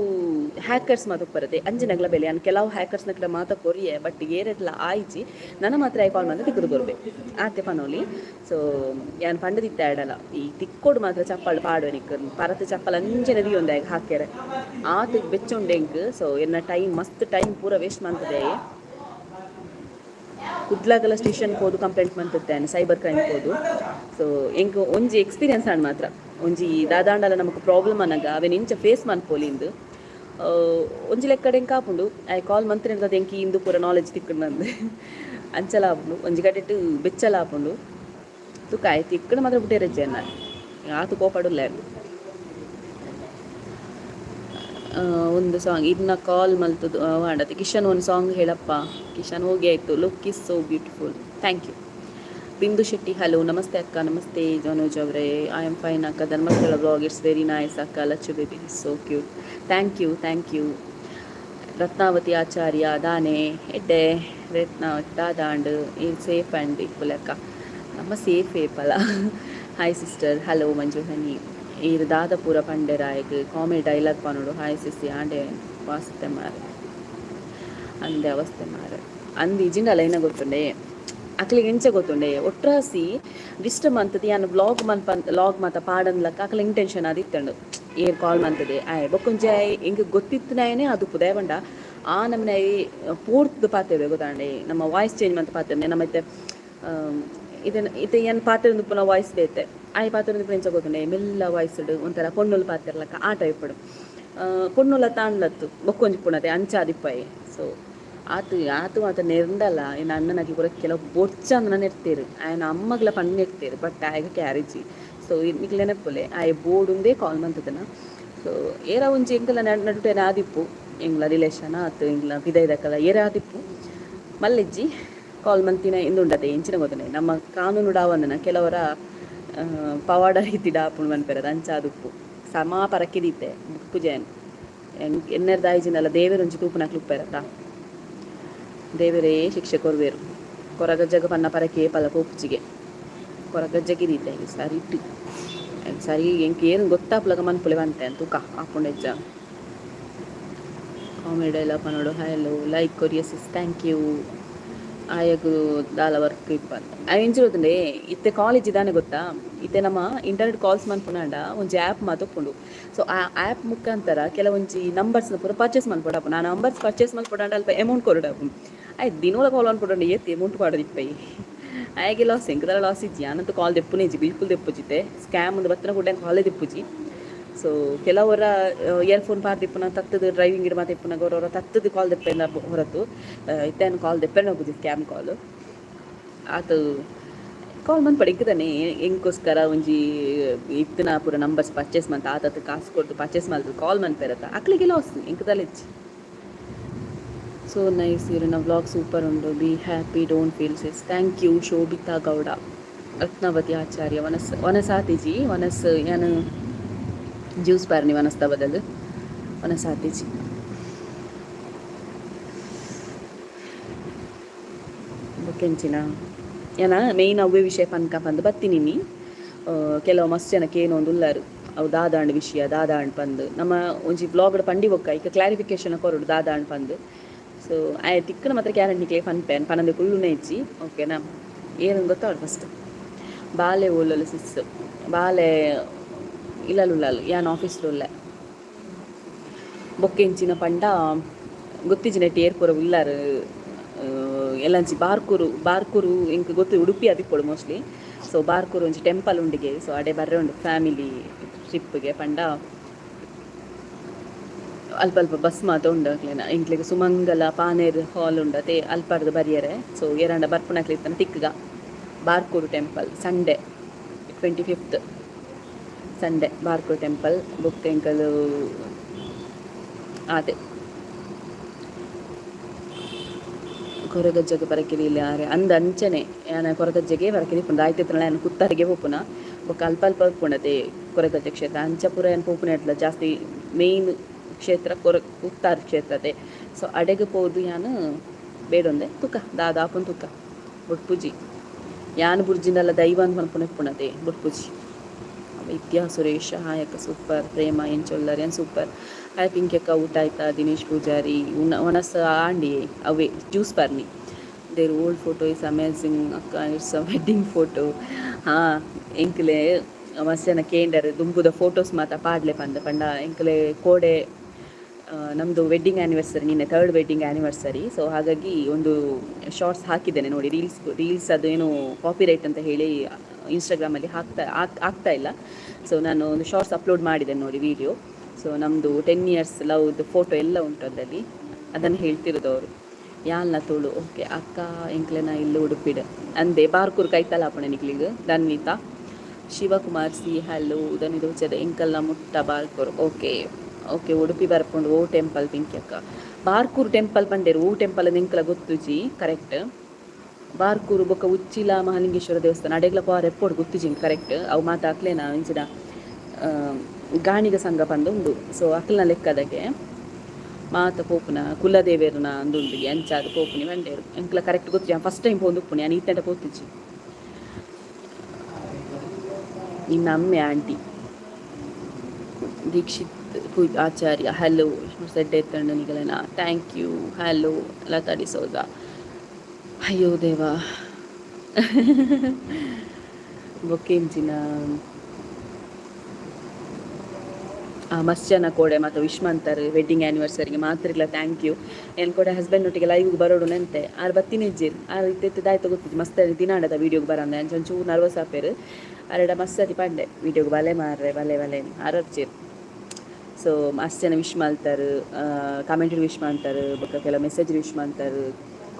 S1: ಹ್ಯಾಕರ್ಸ್ ಮಾತ ಉಪ್ಪರತೆ, ಅಂಚಿನಗ್ಲ ಬೆಲೆ ಯಾನ್ ಕೆಲವು ಹ್ಯಾಕರ್ಸ್ ನಕಲ ಮಾತ ಕೊರಿಯೆ, ಬಟ್ ಏರೆಡ್ಲ ಆಯ್ಜಿ. ನನ ಮಾತ್ರ ಆಯ್ ಕಾಲ್ ಮಂತ ತಿಕ್ಕುದು ಕೊರ್ಬೆ, ಆತೆ ಪನೊಲಿ. ಸೊ ಯಾನ್ ಪಂಡದಿತ್ತೆ ಆಡಲ, ಈ ತಿಕ್ಕೋಡು ಮಾತ್ರ ಚಪ್ಪಲ್ ಪಾಡುವೆ ನಿಕ್ ಪರತ್ ಚಪ್ಪಲ್ ಅಂಚನೆ ದಿಯೊಂದೆ ಹಾಕ್ಯರೆ, ಆತ್ ಬೆಚ್ಚುಂಡೆ ಎಂಕ್. ಸೊ ಎನ್ನ ಟೈಮ್, ಮಸ್ತ್ ಟೈಮ್ ಪೂರ ವೇಸ್ಟ್ ಮಂತದೆ. ಕುಡ್ಲಗಲ ಸ್ಟೇಷನ್ ಪೋದು ಕಂಪ್ಲೇಂಟ್ ಮಂತಿತ್ತೇನೆ, ಸೈಬರ್ ಕ್ರೈಮ್ ಪೋದು. ಸೊ ಎಂಕ್ ಒಂಜಿ ಎಕ್ಸ್ಪೀರಿಯನ್ಸ್ ಆಂಡ್ ಮಾತ್ರ. ಒಂಜಿ ದಾದಾಂಡಲ ನಮಕ್ ಪ್ರಾಬ್ಲಮ್ ಅನಗ ಅವೆನ್ ಇಂಚ ಫೇಸ್ ಮನ್ಪೊಲಿಂದು ಒಂಜಿ ಲೆಕ್ಕಡ್ ಎಂಕ್ ಆಪುಂಡು. ಆಯೆ ಕಾಲ್ ಮಂತ್ರಿನದ ಎಂಕ್ ಇಂದು ಪೂರ ನಾಲೆಜ್ ತಿಕ್ಕುಂಡು, ಅಂಚಲ ಆಪುಂಡು. ಒಂಜಿ ಕಡೆಟ್ ಬೆಚ್ಚಲ ಆಪುಂಡು. ತುಕ ಆಯೆ ತಿಕ್ಕುಂಡು ಮಾತ್ರ ಬುಟ್ಟೆರಜ್ಜೆ ಎನ್ನ, ಆತು ಕೋಪಡುಲ್ಲ. ಒಂದು ಸಾಂಗ್ ಇನ್ನ ಕಾಲ್ ಮಲ್ತದು ವಾಂಡತೆ. ಕಿಶನ್, ಒಂದು ಸಾಂಗ್ ಹೇಳಪ್ಪ ಕಿಶನ್. ಹೋಗಿ ಆಯಿತು. Look is so beautiful, thank you. Bindu Shetty, hello, namaste ಅಕ್ಕ. ನಮಸ್ತೆ ಮನೋಜ್ ಅವರೇ. I am fine ಅಕ್ಕ. Dharmasthala vlog it's very nice ಅಕ್ಕ. Lachchu baby is so cute, thank you, thank you. Ratnavati ಆಚಾರ್ಯ, ದಾನೆ ಎಡ್ಡೆ ರತ್ನಾವತಿ ದಾದಾಂಡ್ ಈ ಸೇಫ್ ಆ್ಯಂಡ್ ಇಪ್ಪುಲೆಕ್ಕ ನಮ್ಮ ಸೇಫ್ ಏಪಲ. ಹಾಯ್ ಸಿಸ್ಟರ್, ಹಲೋ ಮಂಜು ಹನಿ. ಈರ್ ದಾದಪುರ ಪಂಡೆರಾಯಗ್ ಕಾಮಿಡಿ ಡೈಲಾಗ್ ಪನೋಡು. ಹಾಯ್ ಸಿಸಿ, ಆಂಡೆ ವಾಸ್ತೆ ಮಾರೆ ಅಂದೆ ಅವಸ್ಥೆ ಮಾರೆ ಅಂದ್ ಇಜಿಂಡಲ ಏನ ಗೊತ್ತುಂಡೆ, ಅಕ್ಲಿಗೆ ಎಂಚ ಗೊತ್ತುಂಡೆ, ಒಟ್ರಾಸಿ ಡಿಸ್ಟರ್ಬ್ ಮಂತದೆ. ಯಾನ್ ವ್ಲಾಗ್ ಮನ್ಪ ಲಾಗ್ ಮಾತ ಪಾಡನ್ಲಕ್ಕ ಅಕ್ಲ ಇಂಟೆನ್ಷನ್ ಆದಿತ್ತಂಡು. ಏರ್ ಕಾಲ್ ಮಂತದೆ ಆಯ್ ಬೊಕ್ಕೊಂಜಿ ಆಯ್ ಎಂಕ್ ಗೊತ್ತಿತ್ತನಾಯನೆ ಅದು ಪುದಯ ಪಂಡ ಆ ನಮನೆ ಪೂರ್ತು ಪಾತೆರ್ವೆ ಗೊತ್ತಾಂಡೆ. ನಮ್ಮ ವಾಯ್ಸ್ ಚೇಂಜ್ ಮಂತ ಪಾತೆರ್ನೆ. ನಮ್ಮ ಇತ್ತೆ ಇದನ್ನ ಇತ್ತೆ ಏನ್ ಪಾತೆರೊಂದು ವಾಯ್ಸ್ ಬೇತೆ, ಆಯ್ ಪಾತೆರೊಂದು ಎಂಚ ಗೊತ್ತುಂಡೆ, ಮೆಲ್ಲ ವಾಯ್ಸ್ ಒಂಥರ ಪೊಣ್ಣುಲು ಪಾತೆರ್ಲಕ್ಕ ಆ ಟೈಪ್ ಪೊಣ್ಣುಲ ತಾಂಡ್ಲತ್ತು ಬೊಕ್ಕೊಂಜಿ ಪುಣತೆ ಅಂಚ ಆದಿಪ್ಪಾಯಿ. ಸೊ ಆತು ಆತು ಮಾತ ನೆರ್ಂಡಲ ಎನ್ನ ಅಣ್ಣನಕ್ಲು ಪೂರ ಕೆಲವು ಬೊರ್ಚಂದನ ನೆರ್ತೆರ್, ಆಯನ ಅಮ್ಮಗ್ಲ ಪಂದ್ ನೆರ್ತೆರ್, ಬಟ್ ಆಯಗ್ ಕ್ಯಾರಿಜ್ಜಿ. ಸೊ ನಿಕ್ಲ್ ನೆನಪುಲೆ, ಆಯೆ ಬೋಡುಂದೇ ಕಾಲ್ ಮಂತುದನ. ಸೊ ಏರ ಒಂಜಿ ಎಂಕಲ್ನ ನಡುಟು ಏನ ಆದಿಪ್ಪು, ಎಂಕ್ಲ ರಿಲೇಷನ್ ಆತು, ಎಂಕ್ಲ ಪಿದಯ್ದಕಲ ಏರ ಆದಿಪ್ಪು, ಮಲ್ಲೆಜ್ಜಿ ಕಾಲ್ ಮಂತಿನ ಇಂದುಂಡತೆ. ಎಂಚಿನ ಗೊತ್ತುಂಡೆ, ನಮ್ಮ ಕಾನೂನು ಡಾವಂದನ ಕೆಲವರ ಪವಾಡ ರೀತಿ ಡಾಪುಂಡು ಮನ್ಪೆರದ, ಅಂಚ ಆದುಪ್ಪು. ಸಮಾ ಪರಕ್ಕಿದಿತ್ತೆ ಬುಪ್ಪುಜೆನ್ ಎನ್ನೆರ್ದ ಆಯ್ಜಿನಲ್ಲ. ದೇವೆರೊಂಜಿ ತೂಪುನಕ್ಲು ಉಪ್ಪೆರತ್ತ, ದೇವರೇ ಶಿಕ್ಷೆ ಕೊರ್ವೇರು. ಕೊರಗಜ್ಜಗ ಪನ್ನ ಪರಕೆ ಪಲ ಪೋಪುಜಿಗೆ ಕೊರಗಜ್ಜಗಿದೀತೆ ಸರಿ ಇಟ್ಟು ಸರಿ. ಎಂಕ್ ಏನು ಗೊತ್ತಾಪುಲಗ ಮನ್ಪುಲೆ ಬಂತೆ ತೂಕ ಆಪುಂಡೆಜ್ಜ. ಕಾಮಿಡಿ ಡೈಲಾಗ್ ಪನೋಡು. ಹಲೋ, ಲೈಕ್ ಕೊರಿಯ ಸಿಸ್, thank you. ಆಯಗ್ ದಾಲ ವರ್ಕ್ ಇಪ್ಪಂದ್ ಎಂಚ ಗೊತ್ತುಂಡೆ, ಇತ್ತೆ ಕಾಲೇಜ್ ದಾನೆ ಗೊತ್ತಾ, ಇತ್ತೆ ನಮ್ಮ ಇಂಟರ್ನೆಟ್ ಕಾಲ್ಸ್ ಮನ್ಪುನಾಂಡ ಒಂಜಿ ಆ್ಯಪ್ ಮಾತ ಉಪ್ಪುಂಡು. ಸೊ ಆ ಆ್ಯಪ್ ಮುಖಾಂತರ ಕೆಲವೊಂಜಿ ನಂಬರ್ಸ್ನ ಪೂರ ಪರ್ಚೇಸ್ ಮನ್ಪೊಡಾಪುಂಡು. ಆ ನಂಬರ್ಸ್ ಪರ್ಚೇಸ್ ಮನ್ಪೊಡಾಂಡ ಅಲ್ಪ ಅಮೌಂಟ್ ಕೊರೊಡಾಪುಂಡು. ಆಯ್ತು, ದಿನೋಲ ಕಾಲ್ ಮನ್ಪೊಡಾಂಡ ಏತ್ ಅಮೌಂಟ್ ಪಾಡೋದಿಪ್ಪೈ? ಆಯಗೆ ಲಾಸ್, ಎಂಕ್ ದಾಲ ಲಾಸ್ ಇಜ್ಜಿ. ಯಾನಂತೂ ಕಾಲ್ ದೆಪ್ಪುನೆ ಇಜ್ಜಿ, ಬಿಲ್ಕುಲ್ ದೆಪ್ಪುಜಿತೆ. ಸ್ಕ್ಯಾಮ್ ಒಂದು ಬತ್ತಿನ ಕೂಡ ಕಾಲೇ ದೆಪ್ಪುಜಿ. ಸೊ ಕೆಲವರ ಇಯರ್ಫೋನ್ ಪಾಡ್ದಿಪ್ಪುನ ತತ್ತದು ಡ್ರೈವಿಂಗ್ ಇಡ್ ಮಾತ ಇಪ್ಪುನಾಗ ಅವರವರ ತತ್ತದು ಕಾಲ್ ದೆಪ್ಪೆಂದ ಹೊರತು ಇತ್ತೆ ಕಾಲ್ ದೆಪ್ಪೆನ ಹೋಗುಜಿ ಸ್ಕ್ಯಾಮ್ ಕಾಲ್. ಆತು ಕಾಲ್ ಮನ್ಪಡೆ ಇಂಕದಾನೆ ಎಂಕೋಸ್ಕರ ಒಂಜಿ ಇತ್ತಿನ ಪೂರ ನಂಬರ್ಸ್ ಪರ್ಚೇಸ್ ಮಂತ ಆತತ್ ಕಾಸು ಕೊರ್ದು ಪರ್ಚೇಸ್ ಮಲ್ತು ಕಾಲ್ ಮನ್ಪೆರತ, ಅಕ್ಲಿಗೆ ಲಾಸ್, ಎಂಕ್ ದಾಲ ಇಜ್ಜಿ. ಸೊ ನೈಸ್, ಇರನ ವ್ಲಾಗ್ ಸೂಪರ್ ಉಂಡು. Be happy, don't feel sis, thank you. Shobhita Gowda, Ratnavati ಆಚಾರ್ಯ, ವನಸ್ ವನಸಾತಿಜಿ ವನಸ್ ಯಾನ್ ಜ್ಯೂಸ್ ಪಾರ್ನಿ ವನಸ್ದ ಬದಲು ವನಸಾತಿಜಿ. ಬೊಕೆಂಚಿನ ಯಾನ ಮೇಯ್ನ್ ಅವ್ವೇ ವಿಷಯ ಪನ್ಕ ಪಂದ್ ಬತ್ತಿನಿ. ಕೆಲವು ಮಸ್ತ್ ಜನಕ್ಕೆ ಏನೋ ಒಂದು ಉಲ್ಲಾರು, ಅವು ದಾದಾಂಡ್ ವಿಷಯ ದಾದಾಂಡ್ ಪಂದ್. ನಮ್ಮ ಒಂಜಿ ವ್ಲಾಗ್ಡ್ ಪಂಡಿ ಬೊಕ್ಕ ಇಕ ಕ್ಲಾರಿಫಿಕೇಶನ್ ಕೊರೊಡು ದಾದಾಂಡ್ ಪಂದ್. ಸೊ ಆಯೆ ತಿಕ್ಕನ ಮಾತ್ರ ಗ್ಯಾರಂಟಿ ನಿಕ್ಲೆ ಪನ್ಪೆ, ಪನಂದೆ ಕುಳ್ಳುನೇ ಇಜ್ಜಿ, ಓಕೆನಾ? ಏನು ಗೊತ್ತಾವಡು ಫಸ್ಟ್. ಬಾಲೆ ಓಲೊಲು ಸಿಸ್? ಬಾಲೆ ಇಲ್ಲಲುಲ್ಲಲ್, ಯಾನ್ ಆಫೀಸ್ ಉಲ್ಲೆ. ಬೊಕ್ಕೆಂಚಿನ ಪಂಡ ಗೊತ್ತಿಜ್ಜಿ ಏರ್ ಪೂರ ಉಲ್ಲಾರು. ಎಲ್ಲಂಚಿ ಬಾರ್ಕೂರು, ಬಾರ್ಕೂರು ಎಂಕ್ ಗೊತ್ತು, ಉಡುಪಿ ಅದಿಪ್ಪೊಡು ಮೋಸ್ಟ್ಲಿ. ಸೊ ಬಾರ್ಕೂರು ಒಂಜಿ ಟೆಂಪಲ್ ಉಂಡಿಗೆ. ಸೊ ಅಡೆ ಬರ್ರೆ ಉಂಡು ಫ್ಯಾಮಿಲಿ ಟ್ರಿಪ್ಗೆ. ಪಂಡ ಅಲ್ಪ ಅಲ್ಪ ಬಸ್ ಮಾತ ಉಂಡು ಅಕ್ಲೆನ. ಎಂಕ್ಲೆಗ್ ಸುಮಂಗಲ ಪಾನೇರ್ ಹಾಲ್ ಉಂಡು ಅತೆ, ಅಲ್ಪರ್ದ್ ಬರಿಯರೆ. ಸೊ ಏರಾಂಡ ಬರ್ಪುನಕ್ಲೆ ಇತ್ತನ ತಿಕ್ಕುಗ. Barkur temple, Sunday 25th Sunday Barkur temple. ಬೊಕ್ಕ ಎಂಕಲು ಆತೆ ಕೊರಗಜ್ಜಗೆ ಪರಕಿರಿ ಇಲ್ಲ ಅಂದ ಅಂಚನೆ ಯಾನ ಕೊರಗಜ್ಜಗೆ ಪರಕಿರಿ ಇಪ್ಪುಂಡು ಆಯ್ತಿತ್ತನ ಯಾನ್ ಕುತ್ತರಿಗೆ ಪೋಪುನ. ಬೊಕ್ಕ ಅಲ್ಪ ಅಲ್ಪ ಉಪ್ಪುಂಡತೆ ಕೊರಗಜ್ಜ ಕ್ಷೇತ್ರ. ಅಂಚ ಪೂರ ಯಾನ್ ಪೋಪುನ ಎಡ್ಲ ಜಾಸ್ತಿ. ಮೇಯ್ನ್ ಕ್ಷೇತ್ರ ಕುತ್ತಾರ್ ಕ್ಷೇತ್ರತೆ. ಸೊ ಅಡೆಗ್ ಪೋದು ಯಾನ್ ಬೇಡೊಂದೆ. ತುಕ ದಾದ ಆಪುಂಡು ತುಕ. ಬುಡ್ಪುಜಿ ಯಾನ್ ಬುರ್ಜಿಂಡಲ ದೈವ ಅಂದ್ ಪನ್ಪುನ ಇಪ್ಪುನತೆ, ಬುಡ್ಪುಜಿ. ವಿದ್ಯಾ ಸುರೇಶ್, ಹಾಯ್ ಅಕ್ಕ, ಸೂಪರ್. ಪ್ರೇಮ, ಎಂಚೊಲ್ಲರ್? ಏನ್ ಸೂಪರ್. ಹಾಯ್ ಪಿಂಕಿ ಅಕ್ಕ, ಊಟ ಆಯ್ತಾ? ದಿನೇಶ್ ಪೂಜಾರಿ, ಉಣ ಒಣಸ್ ಆಂಡಿ, ಅವೇ juice ಪರ್ನಿ. Their old photo is amazing ಅಕ್ಕ, it's a wedding photo. ಹಾಂ, ಎಂಕ್ಲೆ ಮಸ್ತ್ ಜನ ಕೇಂಡರ್, ದುಂಬುದ ಫೋಟೋಸ್ ಮಾತ ಪಾಡ್ಲೆ ಪಂದ. ಪಂಡ ಎಂಕ್ಲೆ ಕೋಡೆ ನಮ್ಮದು ವೆಡ್ಡಿಂಗ್ ಆ್ಯನಿವರ್ಸರಿ, ನಿನ್ನೆ ಥರ್ಡ್ ವೆಡ್ಡಿಂಗ್ ಆ್ಯನಿವರ್ಸರಿ. ಸೊ ಹಾಗಾಗಿ ಒಂದು ಶಾರ್ಟ್ಸ್ ಹಾಕಿದ್ದೇನೆ ನೋಡಿ. ರೀಲ್ಸ್ ರೀಲ್ಸ್ ಅದು ಏನು ಕಾಪಿರೈಟ್ ಅಂತ ಹೇಳಿ ಇನ್ಸ್ಟಾಗ್ರಾಮಲ್ಲಿ ಹಾಕ್ತಾ ಆಗ್ತಾ ಇಲ್ಲ. ಸೊ ನಾನು ಒಂದು ಶಾರ್ಟ್ಸ್ ಅಪ್ಲೋಡ್ ಮಾಡಿದ್ದೇನೆ ನೋಡಿ, ವಿಡಿಯೋ. ಸೊ ನಮ್ಮದು 10 ಇಯರ್ಸ್ ಲವ್ದು ಫೋಟೋ ಎಲ್ಲ ಉಂಟು ಅದರಲ್ಲಿ. ಅದನ್ನು ಹೇಳ್ತಿರೋದು ಅವರು. ಯಾಲ್ನ ತುಳು. ಓಕೆ ಅಕ್ಕ, ಎಂಕ್ಲೆನ ಇಲ್ಲು ಉಡುಪಿಡ್ ಅಂದೆ. ಬಾರ್ಕೂರ್ ಕೈತಲ ಆಪುಂಡು ನಿಕ್ಲಿಗ್. Dhanvita Shivakumar C, hello. ದನಿದ ಉಚ್ಚದ ಎಂಕಲ್ನ ಮುಟ್ಟ ಬಾರ್ಕೂರ್. ಓಕೆ ಓಕೆ, ಉಡುಪಿ ಬರ್ಪುಂಡು. ಓ ಟೆಂಪಲ್ ಪಿಂಕಿ ಅಕ್ಕ? ಬಾರ್ಕೂರ್ ಟೆಂಪಲ್ ಪಂಡೇರು. ಓ ಟೆಂಪಲ್ ಎಂಕಲ ಗೊತ್ತುಜಿ ಕರೆಕ್ಟ್. ಬಾರ್ಕೂರು ಬೊಕ್ಕ ಉಚ್ಚಿಲ ಮಹಾಲಿಂಗೇಶ್ವರ ದೇವಸ್ಥಾನ ಅಡೆಗ್ಲ ಪೋರ ಎಪ್ಪೊಡು ಗೊತ್ತುಜಿ ಕರೆಕ್ಟ್. ಅವು ಮಾತ ಅಕ್ಲೇನ ಇಂಚಿನ ಗಾಣಿಗ ಸಂಘ ಪಂದ್ ಉಂಡು. ಸೊ ಅಕ್ಲ್ನ ಲೆಕ್ಕದಾಗೆ ಮಾತ ಪೋಪುನ ಕುಲದೇವೆರ್ನ ಅಂದುಂಡು, ಅಂಚಾದ್ ಪೋಪುನಿ ಪಂಡೇರು. ಎಂಕ್ಲ ಕರೆಕ್ಟ್ ಗೊತ್ತಿಜಿ, ಫಸ್ಟ್ ಟೈಮ್ ಪೋಂದು ಉಪ್ಪುನಿ ಯಾನ್, ಈತೆಂಟ ಪೋತುಜಿ. ನಿನ್ನ ಅಮ್ಮೆ ಆಂಟಿ. ದೀಕ್ಷಿತ್ ಆಚಾರ್ಯ, ಹಲೋ. ಸೆಡ್ಡೆ ಎತ್ತಂಡ ನಿಗಲೆನ. Thank you. Hello Lata D'Souza. ಅಯ್ಯೋ ದೇವಾ. ಬೊಕ್ಕೆಂಚಿನ ಮಸ್ತ್ ಜನ ಕೋಡೆ ಮತ್ತು ವಿಶ್ ಮಂತಾರೆ ವೆಡ್ಡಿಂಗ್ ಆ್ಯನಿವರ್ಸರಿಗೆ. ಮಾತ್ರಿಗ್ಲ thank you. ಏನು ಕೋಡೆ ಹಸ್ಬೆಂಡ್ ಒಟ್ಟಿಗೆ ಲೈವ್ಗೆ ಬರೋಡು ನೆಂತೆ, ಆರು ಬತ್ತಿನ ಇಜ್ಜೇರು. ಆರು ಇತ್ತೆ ದಾಯ್ತ ಗೊತ್ತಿತ್ತು, ಮಸ್ತ್ ದಿನ ಆಡದ ವೀಡಿಯೋಗೆ ಬರಂದೆ. ಅಂಚ ಒಂಚೂರು ನರ್ವಸ್ ಆಪೇರು. ಅರೆಡ ಮಸ್ತ್ ಸತಿ ಪಂಡೆ, ವೀಡಿಯೋಗೆ ಬಲೆ ಮಾರ್ರೆ, ಬಲೆ ಬಲೆ. ಆರು ಅರ್ಚೇರು. ಸೊ ಮಸ್ತ್ ಜನ ವಿಶ್ ಮಾಡ್ತಾರೆ, ಕಮೆಂಟ್ ವಿಶ್ ಮಾಡ್ತಾರೆ, ಬೊಕ್ಕ ಕೆಲವು ಮೆಸೇಜ್ ವಿಶ್ ಮಾಡ್ತಾರೆ,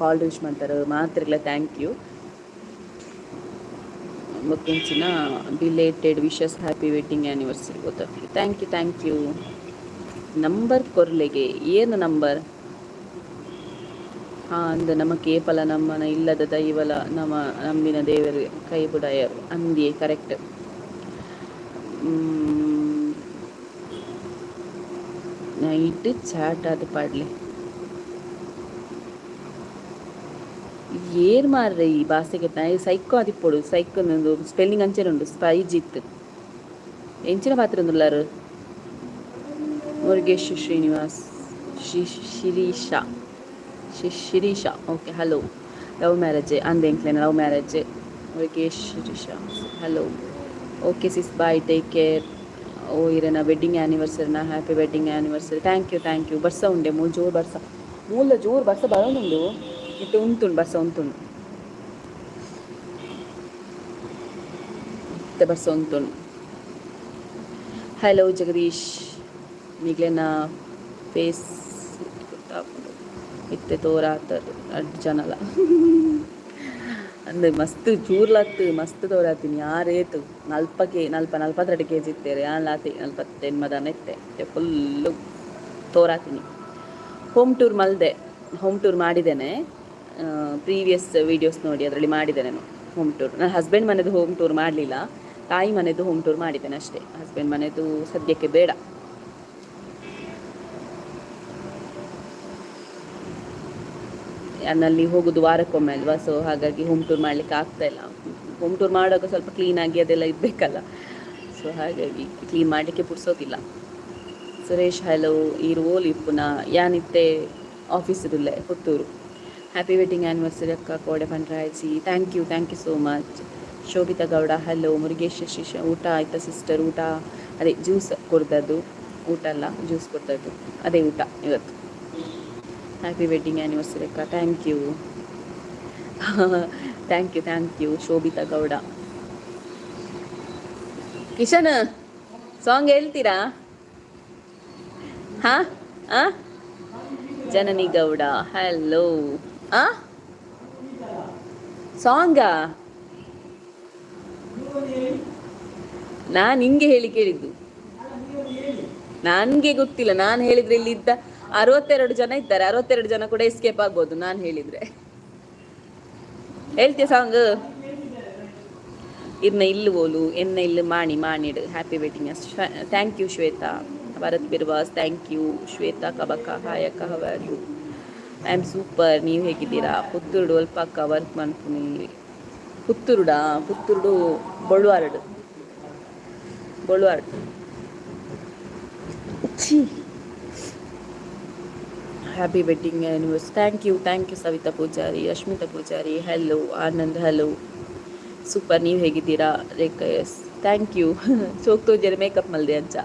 S1: ಕಾಲ್ ವಿಶ್ ಮಾಡ್ತಾರೆ. ಮಾತ್ರಿಗ್ಲ thank you. ಬೊಕ್ಕೆಂಚಿನ belated wishes, happy wedding anniversary both of you. Thank you, thank you. Number ಕೊರ್ಲೆಗೆ ಏನು ನಂಬರ್? ಹಾಂ, ಅಂದ ನಮ್ಮ ಕೇಪಲ ನಮ್ಮನ ಇಲ್ಲದ ದೈವಲ ನಮ್ಮ ನಂಬಿನ ದೇವರು ಕೈ ಬುಡಾಯರು ಅಂದಿಯೇ, ಕರೆಕ್ಟ್. ನೈಟ್ ಚಾಟ್ ಅದು ಪಾಡ್ಲೆ. ಏರ್ ಮಾರ್ರೆ ಈ ಬಾಸೆಗೆ ಸೈಕೋ ಅದಿಪ್ಪೊಡು. ಸೈಕೋ ಸ್ಪೆಲ್ಲಿಂಗ್ ಅಂಚನೆ ಉಂಡು. ಸ್ಪೈಜಿತ್, ಎಂಚಿನ ಪಾತ್ರ ಉಂದುಲ್ಲಾರು? Murugesh Srinivas, Shirisha, Shirisha, okay. Hello, love marriage ಅಂದೆ ಎಂಕ್ಲೆನ love marriage. Murugesh Shirisha, hello. Okay sis, bye, take care. ಓ, ಇರೆನ wedding ಆ್ಯನಿವರ್ಸರಿನ? Happy wedding anniversary. Thank you, thank you. ಬರ್ಸ ಉಂಡೆ ಮೂಲು ಜೋರು ಬರ್ಸ, ಮೂಲ ಜೋರು ಬರ್ಸ ಬರೋದುಂಡು. ಇತ್ತೆ ಉಂತುಂಡು ಬರ್ಸ, ಉಂತುಂಡು. ಇತ್ತೆ ಬರ್ಸ ಉಂತುಂಡು. ಹಲೋ ಜಗದೀಶ್, ನಿಗ್ಲೆನ ಫೇಸ್ ಗೊತ್ತಾಪುಂಡು. ಇತ್ತೆ ತೋರಾತರ್ ರಡ್ಡ್ ಜನಲ ಅಂದ್. ಮಸ್ತ್ ಚೂರ್ಲತ್ತು, ಮಸ್ತ್ ತೋರಾತೀನಿ. ಯಾರೇತು ನಲ್ಪ ಕೆ ನಲ್ಪ 42 ಕೆಜಿ ಇತ್ತೇರು ಯಾನ್ಲಾತಿ 48 ದಾನ ಇತ್ತೆ. ಫುಲ್ಲು ತೋರಾತೀನಿ. ಹೋಮ್ ಟೂರ್ ಮಲ್ದೆ, ಹೋಮ್ ಟೂರ್ ಮಾಡಿದ್ದೇನೆ. ಪ್ರೀವಿಯಸ್ ವೀಡಿಯೋಸ್ ನೋಡಿ, ಅದರಲ್ಲಿ ಮಾಡಿದ್ದೇನೆ ನಾನು ಹೋಮ್ ಟೂರ್. ನನ್ನ ಹಸ್ಬೆಂಡ್ ಮನೆದು ಹೋಮ್ ಟೂರ್ ಮಾಡಲಿಲ್ಲ, ತಾಯಿ ಮನೆದು ಹೋಮ್ ಟೂರ್ ಮಾಡಿದ್ದೇನೆ ಅಷ್ಟೇ. ಹಸ್ಬೆಂಡ್ ಮನೆದು ಸದ್ಯಕ್ಕೆ ಬೇಡ. ನಲ್ಲಿ ಹೋಗೋದು ವಾರಕ್ಕೊಮ್ಮೆ ಅಲ್ವಾ? ಸೊ ಹಾಗಾಗಿ ಹೋಮ್ ಟೂರ್ ಮಾಡಲಿಕ್ಕೆ ಆಗ್ತಾ ಇಲ್ಲ. ಹೋಮ್ ಟೂರ್ ಮಾಡುವಾಗ ಸ್ವಲ್ಪ ಕ್ಲೀನಾಗಿ ಅದೆಲ್ಲ ಇರಬೇಕಲ್ಲ. ಸೊ ಹಾಗಾಗಿ ಕ್ಲೀನ್ ಮಾಡಲಿಕ್ಕೆ ಪುರ್ಸೋತಿಲ್ಲ. ಸುರೇಶ್, ಹಲೋ. ಈರ್ ಓಲ್ ಇಪ್ಪುನ? ಯಾನಿತ್ತೆ ಆಫೀಸಿದುಲ್ಲೆ, ಪುತ್ತೂರು. ಹ್ಯಾಪಿ ವೆಡ್ಡಿಂಗ್ ಆ್ಯನಿವರ್ಸರಿ ಅಕ್ಕ, ಕೋಡೆ ಪಂಡ್ರಾಯ್ಜಿ. Thank you, thank you so much. Shobhita Gowda hello. Murugesh ಶಿಶ, ಊಟ ಆಯ್ತಾ ಸಿಸ್ಟರ್? ಊಟ ಅದೇ ಜ್ಯೂಸ್ ಕೊಡ್ದದ್ದು, ಊಟ ಅಲ್ಲ, ಜ್ಯೂಸ್ ಕೊಡ್ದದ್ದು, ಅದೇ ಊಟ ಇವತ್ತು. ಹ್ಯಾಪಿ ವೆಡ್ಡಿಂಗ್ ಆ್ಯನಿವರ್ಸರಿ ಅಕ್ಕ. Thank you, thank you, thank you Shobhita Gowda. Kishan, song ಹೇಳ್ತೀರಾ? ಹಾ ಆ ಜನನಿ ಗೌಡ ಹಲೋ. ಆ ಸಾಂಗಾ? ನಾನು ಹಿಂಗೆ ಹೇಳಿ ಕೇಳಿದ್ದು, ನನಗೆ ಗೊತ್ತಿಲ್ಲ. ನಾನು ಹೇಳಿದ್ರೆ ಇಲ್ಲಿ ಇದ್ದ 62 ಜನ ಇದ್ದಾರೆ, 62 ಜನ ಕೂಡ ಎಸ್ಕೇಪ್ ಆಗ್ಬೋದು ನಾನು ಹೇಳಿದ್ರೆ. ಹೇಳ್ತೀಯ ಸಾಂಗ್? ಇರ್ನ ಇಲ್ಲು ಓಲು ಎನ್ನ ಇಲ್ಲು ಮಾಣಿ ಮಾಣಿಡು. Happy wedding, thank you Shweta. Bharat Birwas, thank you. Shweta Kabaka, hi ಅಕ್ಕ, how are you? I am super, ನೀವು ಹೇಗಿದ್ದೀರಾ? ಪುತ್ತೂರುಡು ಒಲ್ಪ ಅಕ್ಕ ವರ್ಕ್ ಮನ್ಪುನಿ? ಪುತ್ತೂರುಡಾ? ಪುತ್ತೂರುಡು ಬೊಳ್ವಾರಡು, ಬೊಳ್ವಾರ್ಡ್. ಛೀ. Happy wedding anniversary, thank you, thank you Savita Poojary. Rashmita Poojary hello. Anand hello. Super, ನೀವು ಹೇಗಿದ್ದೀರಾ? Rekha yes, thank you. ಸೋಕ್ ತೋಜರೆ make-up ಮಲ್ದೆ ಅಂಚ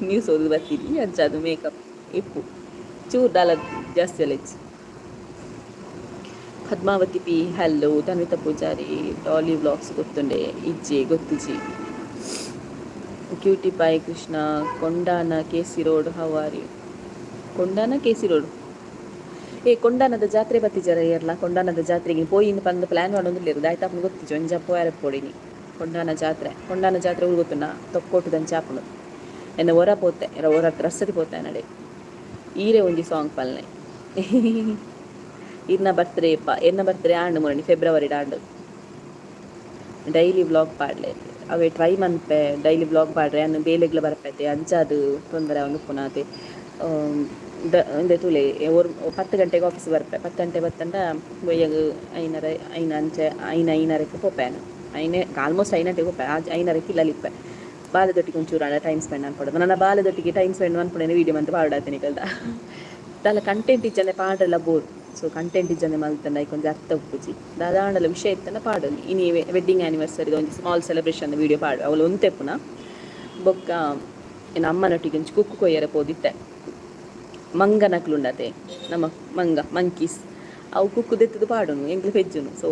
S1: news ಓದು ಬರ್ತೀನಿ ಅಂಚ. ಅದು ಮೇಕಪ್ ಇಪ್ಪು ಚೂರು ದಾಲ ಜಾಸ್ತಿ ಅಲ್ಲ. Padmavati P hello. Tanvita Poojari, Dolly vlogs ಗೊತ್ತುಂಡೆ? ಇಜ್ಜೆ, ಗೊತ್ತಿಜಿ. Cutie pi Krishna, Kondana K C road, how are you? Kondana K C road. ಏ, ಕೊಂಡಾನದ ಜಾತ್ರೆ ಬತ್ತಿಜರ ಏರ್ಲ? ಕೊಂಡಾನದ ಜಾತ್ರೆಗೆ ಪೋಯಿನ ಪಂದ್ ಪ್ಲ್ಯಾನ್ ಮಾಡೋದಿಲ್ಲ. ಆಯ್ತಾ? ಅಪ್ಪನ ಗೊತ್ತಿಜಿ, ಒಂಜ ಪೋಯಾರ ಪೋಡಿನಿ. ಕೊಂಡಾನ ಜಾತ್ರೆ, ಕೊಂಡಾನ ಜಾತ್ರೆ ಊರು ಗೊತ್ತುನ? ತೊಕ್ಕೋಟುದಂಚ ಆಪುಂಡು. ಎನ್ನ ಒರ ಪೋತೆ, ಒರ ರಸ್ಸತಿ ಪೋತೆ ನಡೆ. ಈರೆ ಒಂಜಿ ಸಾಂಗ್ ಪಲ್ನೆ. ಇರ್ನ ಬರ್ತ್ಡೇ ಪ? ಎನ್ನ ಬರ್ತ್ಡೇ ಆಂಡು ಮುರಣಿ ಫೆಬ್ರವರಿ ಆಂಡು. ಡೈಲಿ ವ್ಲಾಗ್ ಪಾಡ್ಲೆ. ಅವೇ ಟ್ರೈ ಮನ್ಪೆ ಡೈಲಿ ವ್ಲಾಗ್ ಪಾಡ್ರೆ. ಅನ್ನು ಬೇಲೆಗ್ಲ ಬರ್ಪೈತೆ, ಅಂಚಾದು ತೊಂದರೆ ಅವನು ಪುನಾತೆ ದ ಇಂದೆ ತೂಲೆ, ಒರ್ 10 ಗಂಟೆಗೆ ಆಫೀಸ್ ಬರ್ಪೆ. 10 ಗಂಟೆ ಬತ್ತಂಡ ಬೊಯ್ಯಗ್ ಐನರೆ ಐನ ಅಂಚೆ ಐನ ಐನರಕ್ಕೆ ಪೋಪೆ. ಐನೆ ಆಲ್ಮೋಸ್ಟ್ ಐನಂಟೆಗೆ ಪೋಪೆ, ಐನರಕ್ಕೆ ಇಲ್ಲಲಿಪ್ಪೆ. ಬಾಲೆದೊಟ್ಟಿಗೆ ಒಂಚೂರು ಆಂಡ ಟೈಮ್ ಸ್ಪೆಂಡ್ ಅನ್ಕೊಡೋದು. ನನ್ನ ಬಾಲೆದೊಟ್ಟಿಗೆ ಟೈಮ್ ಸ್ಪೆಂಡ್ ಮನ್ಪುಣೆ ವೀಡಿಯೋ ಮಂತ್ ಪಾಡಾತೀನಿ ಕಲ್ದ ದಾಲ ಕಂಟೆಂಟ್ ಇಜ್ಜಂದೆ ಪಾಡಲ್ಲ, ಬೋರ್. ಸೊ ಕಂಟೆಂಟ್ ಇಜ್ಜಂದೆ ಮಲ್ತಂಡ ಐಕ್ ಒಂಜಿ ಅರ್ಥ ಉಪ್ಪುಜಿ. ದಾದಾಂಡಲ ವಿಷಯ ಇತ್ತಂಡ ಪಾಡೊಲಿ. ಇನಿ ವೆಡ್ಡಿಂಗ್ ಆ್ಯನಿವರ್ಸರಿ ಒಂಜಿ ಸ್ಮಾಲ್ ಸೆಲೆಬ್ರೇಷನ್ ವೀಡಿಯೋ ಪಾಡು. ಅವಳು ಒಂತೆಪ್ಪುನ ಬೊಕ್ಕ ಎನ್ನ ಅಮ್ಮನೊಟ್ಟಿಗೆ ಒಂಜಿ ಕುಕ್ಕು ಕೊಯ್ಯರೆ ಪೋದಿತ್ತೆ. ಮಂಗನಕ್ಲುಂಡತೆ, ನಮ್ಮ ಮಂಗ, ಮಂಕೀಸ್, ಅವು ಕುಕ್ಕು ದೆತ್ತದು ಪಾಡುನು, ಎಂಕ್ಲು ಪೆಜ್ಜುನು. ಸೊ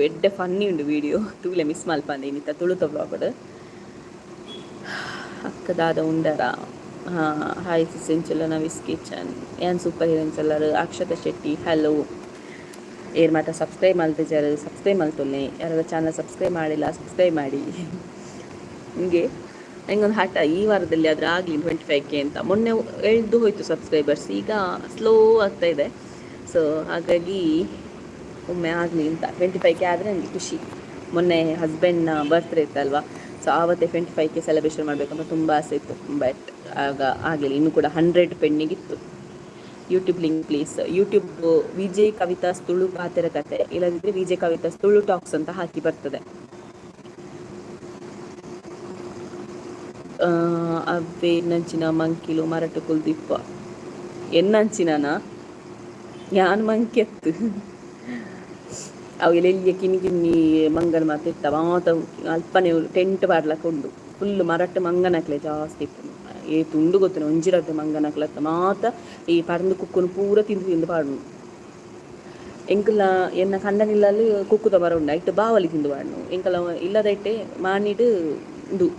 S1: ಎಡ್ಡೆ ಫನ್ನಿ ಉಂಡು ವೀಡಿಯೋ, ತೂಲೆ, ಮಿಸ್ ಮಲ್ಪಂದೆ. ಇನ್ನಿತ್ತ ತುಳುತ ವ್ಲಾಗಡ್. ಅಕ್ಕ ದಾದ ಉಂಡರ? ಹಾಂ, ಹಾಯ್ ಸಿಸ್, ಎಂಚಲ್ಲ? ನವಿಸ್ ಕಿಚನ್ ಏನ್ ಸೂಪರ್ ಹೀರೋಯಿನ್ಸ್ ಎಲ್ಲರು. ಅಕ್ಷತಾ ಶೆಟ್ಟಿ ಹಲೋ. ಏರ್ ಮಾತ ಸಬ್ಸ್ಕ್ರೈಬ್ ಮಲ್ತಿಜಾರು, ಸಬ್ಸ್ಕ್ರೈಬ್ ಮಲ್ತೊಲ್ಲೆ. ಯಾರೆಲ್ಲ ಚಾನಲ್ ಸಬ್ಸ್ಕ್ರೈಬ್ ಮಾಡಿಲ್ಲ, ಸಬ್ಸ್ಕ್ರೈಬ್ ಮಾಡಿ. ಹಿಂಗೆ ಹೆಂಗೊಂದು ಹಠ, ಈ ವಾರದಲ್ಲಿ ಆದರೆ ಆಗಲಿ 25K ಅಂತ. ಮೊನ್ನೆ ಎಳ್ದು ಹೋಯಿತು ಸಬ್ಸ್ಕ್ರೈಬರ್ಸ್, ಈಗ ಸ್ಲೋ ಆಗ್ತಾ ಇದೆ. ಸೊ ಹಾಗಾಗಿ ಒಮ್ಮೆ ಆಗಲಿ ಅಂತ. 25K ಆದರೆ ನನಗೆ ಖುಷಿ. ಮೊನ್ನೆ ಹಸ್ಬೆಂಡ್ನ ಬರ್ತ್ಡೇ ಇತ್ತಲ್ವ, ಸೊ ಆವತ್ತೇ 25K celebration ಮಾಡಬೇಕಂತ ತುಂಬ ಆಸೆ ಇತ್ತು. ಬಟ್ ಆಗ ಆಗಲಿಲ್ಲ. ಇನ್ನೂ ಕೂಡ 100 ಪೆಂಡಿಂಗ್ ಇತ್ತು. YouTube link please. YouTube Vijay Kavitha's Tulu ಪಾತೆರ ಕತೆ, ಇಲ್ಲದಿದ್ದರೆ ವಿಜಯ್ ಕವಿತಾಸ್ ತುಳು ಟಾಕ್ಸ್ ಅಂತ ಹಾಕಿ ಬರ್ತದೆ. ಅವ್ವೆ ನಂಚಿನ ಮಂಕಿಲು ಮರಟು ಕುಲ್ದಿಪ್ಪ. ಎನ್ನಂಚಿನನ ಯಾನ್ ಮಂಕಿ ಅತ್ತು. ಅವು ಎಲ್ಲೆಲ್ಲಿಯ ಕಿನ್ನಿ ಕಿನ್ನಿ ಮಂಗನ ಮಾತ ಇತ್ತವ. ಮಾತ ಅಲ್ಪನೆ ಟೆಂಟ್ ಪಾಡ್ಲಕ್ಕ ಉಂಡು. ಫುಲ್ ಮರಟ್ ಮಂಗನಕ್ಲೆ ಜಾಸ್ತಿ ಇಪ್ಪುನು. ಏತ್ ಉಂಡು ಗೊತ್ತುನ, ಒಂಜಿ ರಡ್ಡ್ ಮಂಗನಕ್ಲತ್ತ. ಮಾತ ಈ ಪರ್ಂದ್ ಕುಕ್ಕುನು ಪೂರ ತಿಂದು ತಿಂದು ಪಾಡುನು. ಎಂಕುಲ ಎನ್ನ ಕಂಡನಿಲ್ಲಲ್ಲಿ ಕುಕ್ಕುದ ಮರ ಉಂಡು, ಐಟ್ ಬಾವಲಿ ತಿಂದು ಪಾಡುನು. ಎಂಕಲ ಇಲ್ಲದೈಟೆ ಮಾನಿಡ್ ಉಂದು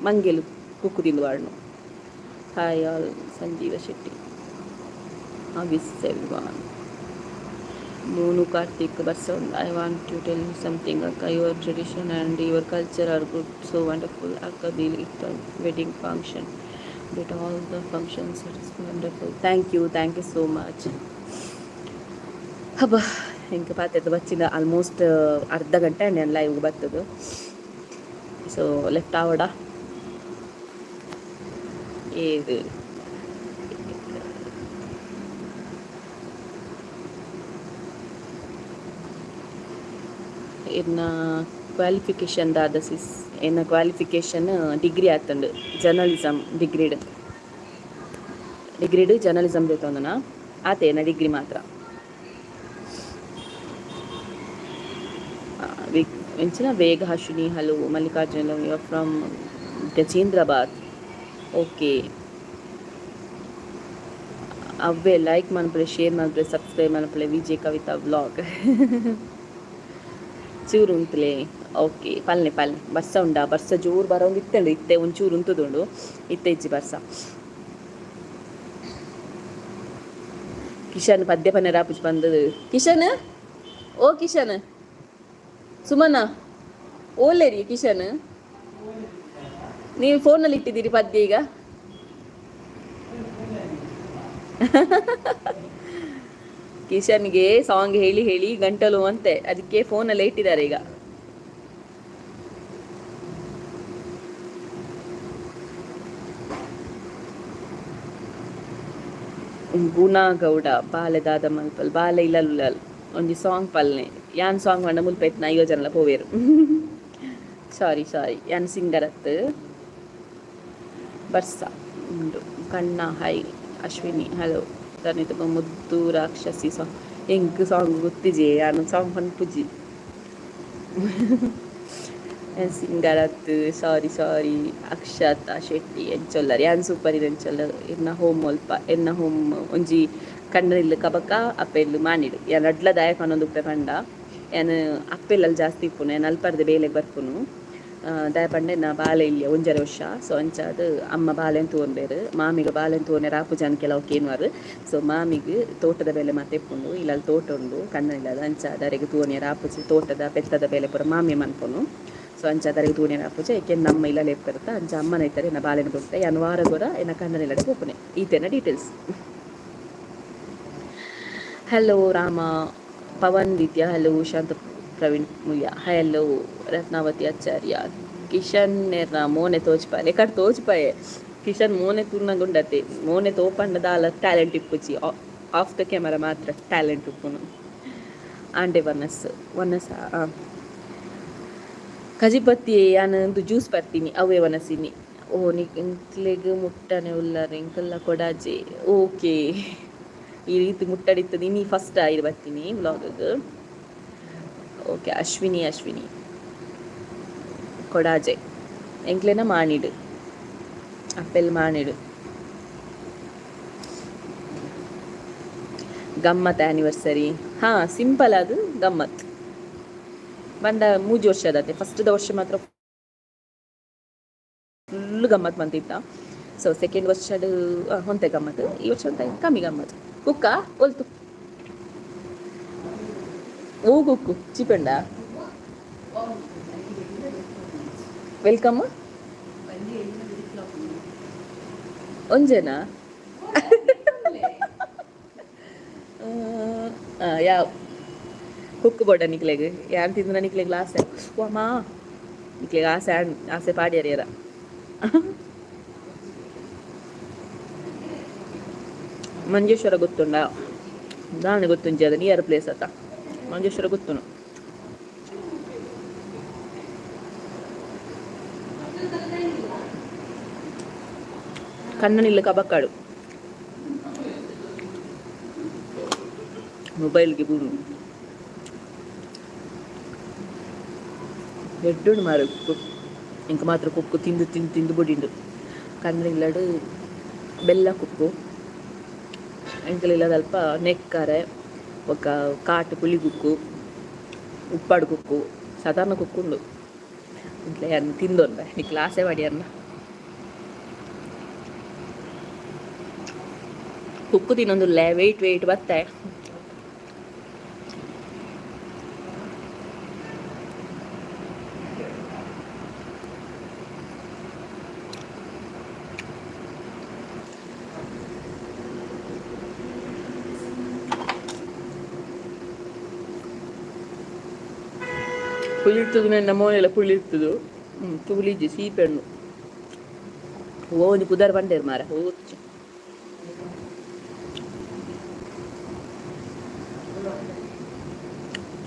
S1: ಮಂಗೆಲು ಕುಕ್ಕು ತಿಂದು ಪಾಡುನು. Hi all, Sanjeeva Shetty. How is everyone? Monu Karthik Barsound, I want to tell you something ಅಕ್ಕ. Your tradition and your culture are good, so wonderful ಅಕ್ಕ. Bill ಇತ್ತ wedding function, but all the functions, it's wonderful. Thank you, thank you so much. ಹಬ್ಬ ಎಂಕ ಪಾತೆರ್ದ ಬಚ್ಚಿನ almost ಅರ್ಧ ಗಂಟೆ ನಾನು live ಬರ್ತದೆ. ಸೊ left ಆವಡ ಏದು? ಎನ್ನ ಕ್ವಾಲಿಫಿಕೇಷನ್ ದಾದ ಸಿಸ್? ಎನ್ನ ಕ್ವಾಲಿಫಿಕೇಷನ್ ಡಿಗ್ರಿ ಆತಂಡು, ಜರ್ನಲಿಸಮ್ ಡಿಗ್ರಿಡ್. ಡಿಗ್ರಿಡ್ ಜರ್ನಲಿಸಮ್ ದೆತೊಂದನ ಆತೆ ಎನ್ನ ಡಿಗ್ರಿ ಮಾತ್ರ. ಎಂಚಿನ Vega Ashwini, hello Mallikarjuna from Gajendrabad. Okay, ಅವ್ವೆ ಲೈಕ್ ಮನ್ಪುಲೆ, ಶೇರ್ ಮನ್ಪುಲೆ, ಸಬ್ಸ್ಕ್ರೈಬ್ ಮನ್ಪುಲೆ. ವಿಜಯ್ ಕವಿತಾ ವ್ಲಾಗ್. ಚೂರು ಉಂತುಲೆ. ಓಕೆ, ಪಲ್ನೆ ಪಲ್ನೆ. ಬರ್ಸ ಉಂಡಾ? ಬರ್ಸ ಜೋರು ಬರೋಂದು ಇತ್ತಂಡು, ಇತ್ತೆ ಒಂಚೂರು ಉಂತುದುಂಡು, ಇತ್ತೆ ಇಜ್ಜಿ ಬರ್ಸ. ಕಿಶನ್ ಪದ್ಯ ಪನ್ನೆರ ಆಪುಜಿ ಬಂದದು. ಕಿಶನ್, ಓ ಕಿಶನ್, ಸುಮನ, ಓಲೇರಿ ಕಿಶನ್, ನೀವು ಫೋನಲ್ಲಿ ಇಟ್ಟಿದ್ದೀರಿ ಪದ್ಯ ಈಗ. ಕಿಶನ್ಗೆ ಸಾಂಗ್ ಹೇಳಿ ಹೇಳಿ ಗಂಟಲು ಅಂತೆ, ಅದಕ್ಕೆ ಫೋನಲ್ಲೇ ಇಟ್ಟಿದ್ದಾರೆ ಈಗ. ಗುಣ ಗೌಡ ಬಾಲೆ ದಾದ ಮಲ್ಪಲ್ ಬಾಲೆ ಇಲ್ಲಲ್ ಒಂಜಿ ಸಾಂಗ್ ಪಲ್ನೆ. ಯಾನ್ ಸಾಂಗ್ ಪಂಡ ಮುಲ್ಪ ಇತ್ತಿನ ಐವ ಜನಲ ಪೋವೇರು. ಸಾರಿ ಸಾರಿ, ಯಾನ್ ಸಿಂಗರ್ ಅತ್ತು. ಬರ್ಸ ಉಂಡು. ಕಣ್ಣ ಹೈ ಅಶ್ವಿನಿ, ಹಲೋ. ತನಿತ ಮುದ್ದು ರಾಕ್ಷಸಿ ಸಾಂಗ್. ಎಂಕ್ ಸಾಂಗ್ ಗೊತ್ತಿಜೆ, ಯಾನ್ ಸಾಂಗ್ ಪನ್ಪುಜಿ, ಸಿಂಗರ್ ಅತ್ತು, ಸಾರಿ ಸಾರಿ. ಅಕ್ಷತಾ ಶೆಟ್ಟಿ ಎಂಚೊಲ್ಲರ್? ಯಾನ್ ಸೂಪರ್, ಇರ್ ಎಂಚೊಲ್ಲರ್? ಎನ್ನ ಹೋಮ್ ಒಲ್ಪ? ಎನ್ನ ಹೋಮ್ ಒಂಜಿ ಕಣ್ಣನಿಲ್ಲು ಕಬಕ, ಅಪ್ಪೆಲ್ಲು ಮಾನಿಡು. ಯಾನ್ ಅಡ್ಲ ದಾಯ ಪನೊಂದುಪ್ಪೆ ಪಂಡ, ಯಾನ್ ಅಪ್ಪೆಲ್ಲಲ್ಲಿ ಜಾಸ್ತಿ ಇಪ್ಪುನು, ಯಾನ್ ಅಲ್ಪರ್ದೆ ಬೇಲೆಗ್ ಬರ್ಪುನು. ದಾಯ ಪಂಡ ಎನ್ನ ಬಾಲೆ ಇಲ್ಯ 1.5 ವರ್ಷ. ಸೊ ಅಂಚಾದ್ ಅಮ್ಮ ಬಾಲೆನ್ ತೂವೊಂಬೆರ್. ಮಾಮಿಗ ಬಾಲೆನ್ ತೂವೊನೆರ ಆಪುಜಾನ್ ಕೆಲವು ಕೇನುವರ್. ಸೊ ಮಾಮಿಗ್ ತೋಟದ ಬೇಲೆ ಮಾತ ಇಪ್ಪುಂಡು. ಇಲ್ಲಲ್ ತೋಟ ಉಂಡು ಕಣ್ಣನಿಲ್ಲದ. ಅಂಚಾದ್ ಅರೆಗ್ ತೂವೊನಿಯರ ಆಪುಜಿ. ತೋಟದ ಪೆತ್ತದ ಬೇಲೆ ಪೂರ ಮಾಮಿ ಮನ್ಪುನು. ಸೊ ಅಂಚಾದ್ ಅರೆಗ್ ತೂವೊನಿಯರ ಆಪುಜಿ. ಏಕೆಂದ್ ನಮ್ಮ ಇಲ್ಲಲ್ ಇಪ್ಪೆರ್ತ ಅಂಚ ಅಮ್ಮನ ಇತ್ತಾರೆ ಎನ್ನ ಬಾಲೆನ್ ಬುಡ್ತೆ. ಯಾನ್ ವಾರಗೊರ ಎನ್ನ ಕಣ್ಣನಿಲ್ಲಡೆ ಪೋಪುನೆ. ಈತೆನ ಡೀಟೇಲ್ಸ್. ಹಲೋ ರಾಮ ಪವನ್ ವಿದ್ಯಾ, ಹಲೋ. ಶಾಂತ ಪ್ರವೀಣ್ ಮುಯ್ಯ, ಹಲೋ. ರತ್ನಾವತಿ ಆಚಾರ್ಯ. ಕಿಶನ್ ನೇರ್ನ ಮೋನೆ ತೋಜ್ಪಾಲೆ ಕಟ್ ತೋಜ್ಪಾಯೆ. ಕಿಶನ್ ಮೋನೆ ತೂನಗುಂಡತೆ, ಮೋನೆ ತೋಪಂಡ ದಾಲ ಟ್ಯಾಲೆಂಟ್ ಇಪ್ಪುಜಿ. ಆಫ್ the camera ಮಾತ್ರ ಟ್ಯಾಲೆಂಟ್ ಉಪ್ಪುನು. ಆಂಡೆ ವನಸ್ ವನಸ ಕಜಿಪತ್ತಿ. ಯಾನ್ ಒಂದು ಜ್ಯೂಸ್ ಬರ್ತೀನಿ ಅವೇ ವನಸಿನಿ. ಓ ನಿಕ್ಲೆಗ್ ಮುಟ್ಟನೆ ಉಲ್ಲರ್, ಎಂಕಲ್ಲ ಕೊಡಾಜೆ. ಓಕೆ, ಈ ರೀತಿ ಮುಟ್ಟಡಿತ್ತದ. ಇನಿ ಫಸ್ಟ್ ಆಯ್ದು ಬರ್ತೀನಿ ವ್ಲಾಗ್. ಓಕೆ, ಅಶ್ವಿನಿ, ಅಶ್ವಿನಿ ಕೊಡಾಜೆ. ಎಂಕ್ಲೆನ ಮಾಣಿಡು, ಅಪ್ಪೆಲ್ ಮಾಣಿಡು. ಗಮ್ಮತ್ ಆ್ಯನಿವರ್ಸರಿ. ಹಾಂ, ಸಿಂಪಲ್ ಅದು ಗಮ್ಮತ್ ಬಂದ 3 ವರ್ಷದತ್ತೆ. ಫಸ್ಟ್ದ ವರ್ಷ ಮಾತ್ರ ಫುಲ್ ಗಮ್ಮತ್ ಬಂತಿತ್ತ. ಸೊ ಸೆಕೆಂಡ್ ವರ್ಷದ ಹೊಂತೆ ಗಮ್ಮತ್, ಈ ವರ್ಷ ಒಂತೆ ಕಮ್ಮಿ ಗಮ್ಮತ್. ಕುಕ್ಕ ಒಲ್ತು ಓ ಕುಕ್ಕು ಚಿಪೆಂಡ. Welcome ಒಂಜನಾ ಯಾವ ಕುಕ್ಕು ಬೋಡ ನಿಕ್ಲೆಗ್. ಯಾನ್ ತಿಂದ್ರ ನಿಕ್ಲೆಗ್ ಆಸೆ. ಓ ಅಮ್ಮ, ನಿಕ್ಲೆಗ್ ಆಸೆ ಆಸೆ ಪಾಡ್ಯಾರ. ಮಂಜೇಶ್ವರ ಗೊತ್ತುಂಡ? ದಾನೆ ಗೊತ್ತುಂಜಿ, ಅದು ನಿಯರ್ ಪ್ಲೇಸ್ ಅತ್ತ. ಮಂಜೇಶ್ವರ ಗೊತ್ತುನು? ಕಣ್ಣನಿಲ್ಲ ಕಬಕ್ಕಾಡು ಮೊಬೈಲ್ಗೆ ಬೂರು ಎಡ್ಡುಂಡು ಮಾರು ಕುಕ್ಕು. ಇಂಕ ಮಾತ್ರ ಕುಕ್ಕು ತಿಂದು ತಿಂದು ತಿಂದು ಬುಡಿಂಡು. ಕಣ್ಣನಿಲ್ಲಡು ಬೆಲ್ಲ ಕುಕ್ಕು. ಎಂಕಲಿಲ್ಲದಲ್ಪ ನೆಕ್ಕರೆ, ಬೊಕ್ಕ ಕಾಟು ಪುಳಿ ಕುಕ್ಕು, ಉಪ್ಪಾಡು ಕುಕ್ಕು, ಸಾಧಾರಣ ಕುಕ್ಕು ಉಂಡು. ಇಂಟ್ಲೆ ಯಾನ್ ತಿಂದೊಂದೆ, ನಿಕ್ಲ ಆಸೆ ಅನ್ನ ಕುಕ್ಕು ತಿನ್ನೊಂದುಲ್ಲೆ. ವೆಯ್ಟ್ ವೆಯ್ಟ್ ಬತ್ತೆ. ಪುಳಿ ಇರ್ತದೆ ನನ್ನ ಮೋನೆಲ್ಲ ಪುಳಿ ಇರ್ತದೆ. ತುಳಿಜಿ ಸೀಪೆಣ್ಣು ಓ ಪುದರ್ ಬಂಡೇರು ಮಾರ ಹೋಚು.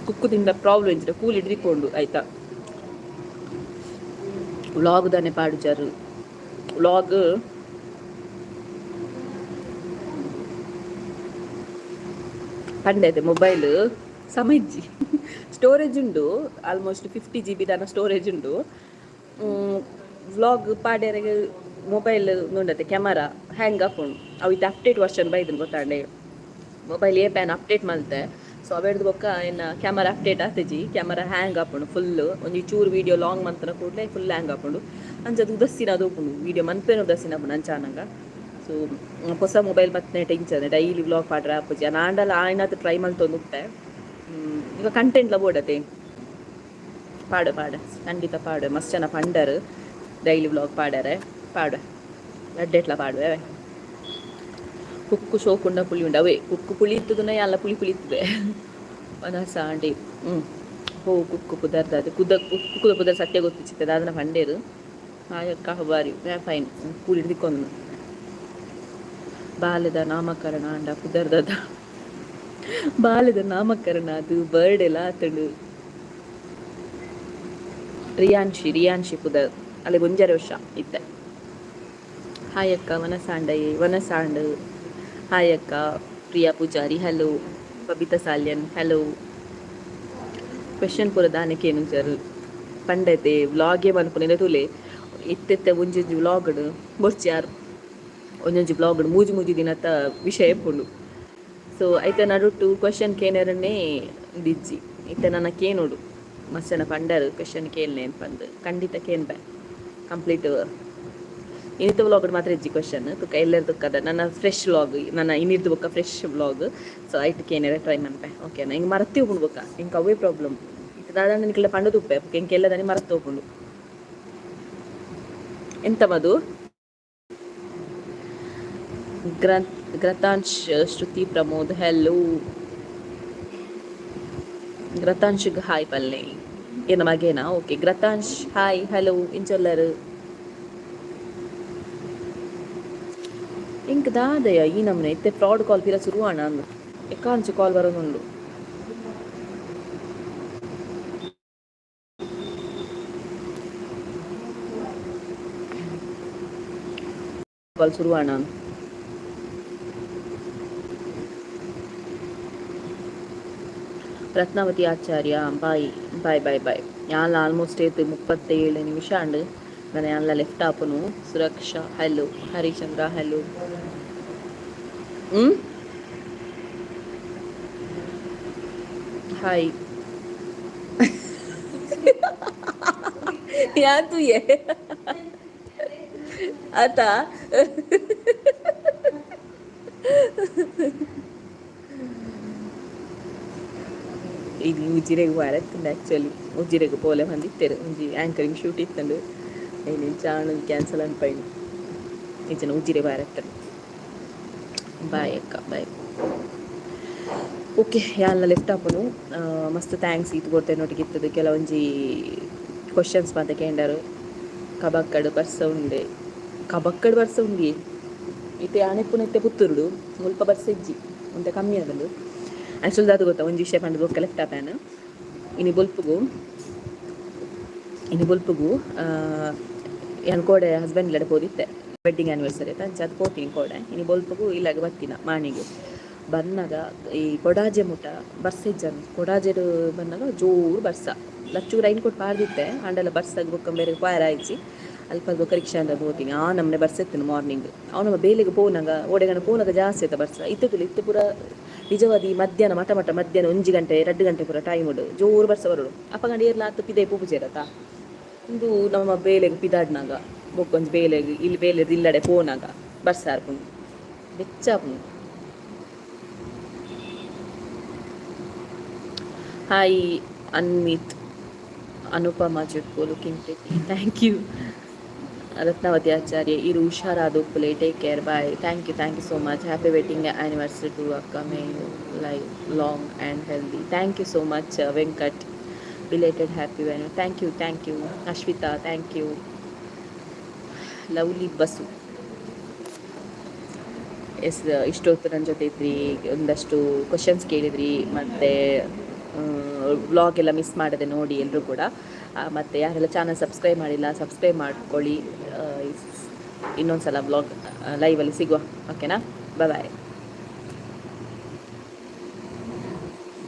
S1: ಕುಕ್ಕು ತಿಂದ ಪ್ರಾಬ್ಲಮ್ ಇದ್ರೆ ಕೂಲಿ ಹಿಡಿದುಕೊಂಡು ಆಯ್ತಾ. ವ್ಲಾಗ್ ದಾನೆ ಪಾಡುಜಾರು ವ್ಲಾಗ್ ಪಂಡೈತೆ. ಮೊಬೈಲ್ ಸಮ ಇಜ್ಜಿ. ಸ್ಟೋರೇಜ್ ಉಂಡು, ಆಲ್ಮೋಸ್ಟ್ 50 GB ದಾನ ಸ್ಟೋರೇಜ್ ಉಂಡು. ವ್ಲಾಗ್ ಪಾಡ್ಯರೆಗ್ ಮೊಬೈಲ್ ನೋಡತ್ತೆ, ಕ್ಯಾಮರಾ ಹ್ಯಾಂಗ್ ಆಪುಂಡು. ಅವು ಇತ್ತೆ ಅಪ್ಡೇಟ್ ವರ್ಷನ್ ಬೈದನ್ ಗೊತ್ತಾಂಡೆ. ಮೊಬೈಲ್ ಏ ಪ್ಯಾನ್ ಅಪ್ಡೇಟ್ ಮಲ್ತೆ. ಸೊ ಅವೆಡ್ದು ಬೊಕ್ಕ ಎನ್ನ ಕ್ಯಾಮರಾ ಅಪ್ಡೇಟ್ ಆತಿಜಿ. ಕ್ಯಾಮರಾ ಹ್ಯಾಂಗ್ ಆಪುಂಡು ಫುಲ್. ಒಂಜಿ ಚೂರು ವೀಡಿಯೋ ಲಾಂಗ್ ಮಂತನ ಕೂಡಲೇ ಫುಲ್ ಹ್ಯಾಂಗ್ ಆಪುಂಡು. ಅಂಚ ಅದು ಉದಸ್ಸಿನ ಅದು ಉಪ್ಪುಂಡು, ವೀಡಿಯೋ ಮನ್ಪೇನ ಉದಸ್ಸಿನ ಆಪುಂಡು ಅಂಚ ಆನಗ. ಸೊ ಹೊಸ ಮೊಬೈಲ್ ಬತ್ತನೆ ಇಂಚನೆ ಡೈಲಿ ವ್ಲಾಗ್ ಪಾಡ್ರೆ ಆಪುಜಿ. ಆಂಡಲ ಆಯ್ನಾತ್ ಟ್ರೈ ಮಲ್ತೊಂದು ಉಪ್ಪೆ. ಈಗ ಕಂಟೆಂಟ್ಲ ಬೋಡತೆ. ಪಾಡು ಪಾಡು, ಖಂಡಿತ ಪಾಡು. ಮಸ್ತ್ ಜನ ಪಂಡರು ಡೈಲಿ ವ್ಲಾಗ್ ಪಾಡರೆ. ಪಾಡು, ಅಡ್ಡೆಟ್ಲ ಪಾಡುವೆ. ಕುಕ್ಕು ಶೋಕುಂಡ ಪುಳಿ ಉಂಡು. ಅವೇ ಕುಕ್ಕು ಪುಳಿ ಇತ್ತದನ ಎಲ್ಲ ಪುಳಿ ಪುಳಿ ಇತ್ತದೆ. ವನಸಾಂಡಿ ಹ್ಞೂ ಹೋ ಕುಕ್ಕು ಪುದರ್ದ ಕುದ ಕುಕ್ಕುದ ಪುದರ್ ಸತ್ಯ ಗೊತ್ತಿచ్చిತ್ತೆ ಅದನ್ನ ಪಂಡೇರು. ಹಾಯಕ್ಕ, ಬಾರಿ ಫೈನ್. ಕೂಲಿ ದಿಕ್ಕೊಂದು ಬಾಲ್ಯದ ನಾಮಕರಣ ಅಂಡ ಪುದರ್ದದ. ಬಾಲ್ಯದ ನಾಮಕರಣ ಅದು ಬರ್ಡ್ ಎಲ್ಲ ಆತಂಡು. ರಿಯಾನ್ಶಿ, ರಿಯಾನ್ಶಿ ಪುದರ್. ಅಲ್ಲಿ ಒಂಜರೆ ವರ್ಷ ಇತ್ತೆ. ಹಾಯ್ ಅಕ್ಕ, ವನಸಾಂಡಯೇ ವನಸಾಂಡ್. ಹಾಯ್ ಅಕ್ಕ. Priya Pujari hello. Babita Salian hello. Question ಪೂರ ದಾನೆಕೇನು ಸರ್ ಪಂಡತೆ. ವ್ಲಾಗೇ ಮನ್ಪುನ ತೂಲೆ. ಇತ್ತೆತ್ತೆ ಒಂಜೊಂಜಿ ವ್ಲಾಗ್ಡ್ ಬೊರ್ಚಿ ಯಾರು. ಒಂಜೊಂಜಿ ವ್ಲಾಗ್ಡ್ ಮೂಜಿ ಮೂಜಿ ದಿನತ ವಿಷಯ ಇಪ್ಪುಂಡು. ಸೊ ಐತ ನಡುಟು ಕ್ವಶನ್ ಕೇನರನ್ನೇ ದಿಜ್ಜಿ. ಇತ್ತೆ ನನ್ನ ಕೇನೋಡು. ಮಸ್ತ್ ಜನ ಪಂಡರು ಕ್ವೆಶನ್ ಕೇಳನೆ ಪಂದ್. ಖಂಡಿತ ಕೇನ್ಬೆ ಕಂಪ್ಲೀಟ್. ಇನ್ನಿತ ವ್ಲಾಗ್ ಮಾತ್ರ ಇಜ್ಜಿ ಕ್ವಶನ್. ತುಕ್ಕ ಎಲ್ಲರ ತುಕ್ಕದ ನನ್ನ ಫ್ರೆಶ್ ವ್ಲಾಗ್, ನನ್ನ ಇನ್ನಿರ್ದು ಬೊಕ್ಕ ಫ್ರೆಶ್ ವ್ಲಾಗ್. ಸೊ ಐಟ್ ಕೇನೆರೆ ಟ್ರೈ ಮನ್ಪೆ, ಓಕೆನಾ? ಹಿಂಗೆ ಮರತ್ತಿ ಹೋಗುಂಡು ಬೊಕ್ಕ ಇಂಕ ಅವೇ ಪ್ರಾಬ್ಲಮ್. ಇತ್ತೆ ದಾದ ನಿಕ್ಲೆ ಪಂಡದು ಉಪ್ಪೆ ಬೊಕ್ಕ ಇಂಕ ಎಲ್ಲದಾನಿ ಮರತ್ ಹೋಗುಂಡು. ಎಂತ ಮಧು? ಗ್ರತಾಂಶ್, ಶ್ರುತಿ ಪ್ರಮೋದ್ ಹೆಲೋ. ಗ್ರತಾಂಶ್ಗೆ ಹಾಯ್ ಪಲ್ಲೆ. ಏನ ಮಗೇನಾ? Okay Gratansh, hi, hello. ಇಂಚೊಲ್ಲರು? ಇಂಕ್ ದಾದಯ ಈ ನಮೂನೆ? ಇತ್ತೆ ಫ್ರಾಡ್ ಕಾಲ್ ಪಿರ ಶುರುವಾಣ ಅಂದು ಎಕ್ಕಾಂಚು ಕಾಲ್ ಬರೋದುಂಡು. ಕಾಲ್ ಶುರುವಾಣ. Ratnavati Acharya, bye bye bye bye. ಯಾನ್ಲ ಆಲ್ಮೋಸ್ಟ್ ಏತ್ 37 ನಿಮಿಷ ಅಂಡ್. ನಾನು ಯಾನ್ಲ ಲೆಫ್ಟ್ ಆಪುನು. ಸುರಕ್ಷಾ ಹಲೋ. ಹರಿಚಂದ್ರ ಹಲೋ. ಹ್ಮ್ ಹಾಯ್. ಯಾನ್ ತೂಯೆ ಆತ. ಇದು ಉಜಿರೆಗ್ ವಾರತ್ತುಂಡು. ಆ್ಯಕ್ಚುಲಿ ಉಜಿರೆಗ್ ಪೋಲೆ ಬಂದಿತ್ತೆರ್. ಒಂಜಿ ಆ್ಯಂಕರಿಂಗ್ ಶೂಟ್ ಇತ್ತಂಡು. ಐನ್ ಚಾಣ್ ಕ್ಯಾನ್ಸಲ್ ಅನ್ಪೈನ್ ಇಜ್ಜನ ಉಜಿರೆ ವಾರತ್ತಂಡು. ಬಾಯ್ ಅಕ್ಕ, ಬಾಯ್. ಓಕೆ, ಯಾನ್ಲ ಲೆಫ್ಟ್ ಆಪುನು. ಮಸ್ತ್ thanks ಈತ್ ಕೊರ್ತೆ ನೋಟಿಗೆ ಇತ್ತದು. ಕೆಲವೊಂಜಿ ಕ್ವಶನ್ಸ್ ಮಾತ ಕೇಂಡರು. ಕಬಕ್ಕಡ್ ಬರ್ಸ ಉಂಡೆ? ಕಬಕ್ಕಡ್ ಬರ್ಸ ಉಂಡಿ. ಇತ್ತೆ ಆಣೆಪ್ಪುನ ಇತ್ತೆ ಪುತ್ತೂರುಡು ಮುಲ್ಪ ಬರ್ಸ ಇಜ್ಜಿ, ಒಂತೆ ಕಮ್ಮಿ ಆದುಂಡು. ಆ್ಯಕ್ಚುಲಿ ದಾದ ಗೊತ್ತಾ, ಒಂಜಿ ವಿಷಯ ಪಂಡ ಬೊಕ್ಕ ಲೆಫ್ಟ್ ಆಪ್ಯಾನ್. ಇನಿ ಬೊಲ್ಪುಗು ಯಾನ್ ಕೋಡೆ ಹಸ್ಬೆಂಡ್ ಇಲ್ಲಡೆ ಪೋದಿತ್ತೆ. ವೆಡ್ಡಿಂಗ್ ಆ್ಯನಿವರ್ಸರಿ ಆಯ್ತಾ, ಅಂಚ ಅದು ಪೋತೀನಿ ಕೋಡೆ. ಇನಿ ಬೊಲ್ಪುಗು ಇಲ್ಲಾಗ ಬತ್ತಿನ. ಮಾಣಿಗೆ ಬನ್ನಗ ಈ ಕೊಡಾಜೆ ಮುಟ ಬರ್ಸ ಇಜ್ಜಂದ್. ಕೊಡಾಜೆಡ್ ಬನ್ನಗ ಜೋರು ಬರ್ಸ. ಲಚ್ಚು ರೈನ್ ಕೋಟ್ ಪಾಡ್ದಿತ್ತೆ. ಆಂಡಲ ಬರ್ಸಗ್ ಬೊಕ್ಕ ಬೇರೆ ಪೋಯೆರೆ ಆಯ್ಜಿ. ಅಲ್ಪ ಬೊಕ್ಕ ರಿಕ್ಷಾಂದ ಪೋತೀನಿ. ಆ ನಮೂನೆ ಬರ್ಸ ಇತ್ತು ಮಾರ್ನಿಂಗ್. ಅವು ನಮ್ಮ ಬೇಲೆಗ್ ಪೋನಗ ಓಡೆಗನ ಪೋನಗ ಜಾಸ್ತಿ ಆಯ್ತ ಬರ್ಸ. ಇತ್ತುಲ್ಲ ಇತ್ತೆ ಪೂರ ನಿಜವಾದ ಈ ಮಧ್ಯಾಹ್ನ ಮಟ ಮಟ ಮಧ್ಯಾಹ್ನ 1 ಗಂಟೆ 2 ಗಂಟೆ ಪೂರ ಟೈಮ್ ಉಂಡು, ಜೋರು ಬರ್ಸ ಬರೋಡು. ಅಪಗಂಡ ಏರ್ಲ ಆತ್ ಪಿದೈ ಪೋಪುಜೆರತ. ಉಂದು ನಮ್ಮ ಬೇಲೆಗ್ ಪಿದಾಡ್ನಾಗ ಬೊಕ್ಕೊಂಜಿ ಬೇಲೆಗ್ ಇಲ್ಲಿ ಬೇಲೆ ಇಲ್ಲಡೆ ಪೋನಾಗ ಬರ್ಸ ಆರ್ಪುಂಡು, ಬೆಚ್ಚ ಆಪುಂಡು. ಹಾಯ್ ಅನ್ಮಿತ್. ಅನುಪಮ ಜುಕ್ಕು, looking pretty, thank you. Ratnavati Acharya, ಇರು ಹುಷಾರಾದ ಉಪ್ಪುಲೆ, take care, bye. Thank you, thank you so much. Happy wedding anniversary to ಅಕ್ಕ, may live long and healthy. Thank you so much Venkat. Belated happy when, thank you, thank you. Ashwitha, thank you. Lovely bus. S, ಇಷ್ಟೊತ್ತು ನನ್ನ ಜೊತೆ ಇದ್ರಿ, ಒಂದಷ್ಟು questions ಕೇಳಿದ್ರಿ ಮತ್ತು vlog ಎಲ್ಲ miss ಮಾಡದೆ ನೋಡಿ ಎಲ್ಲರೂ ಕೂಡ. ಮತ್ತು ಯಾರೆಲ್ಲ ಚಾನಲ್ ಸಬ್ಸ್ಕ್ರೈಬ್ ಮಾಡಿಲ್ಲ, ಸಬ್ಸ್ಕ್ರೈಬ್ ಮಾಡ್ಕೊಳ್ಳಿ. ಇನ್ನೊಂದು ಸಲ ವ್ಲಾಗ್ ಲೈವಲ್ಲಿ ಸಿಗುವ, ಓಕೆನಾ? ಬಾಯ್.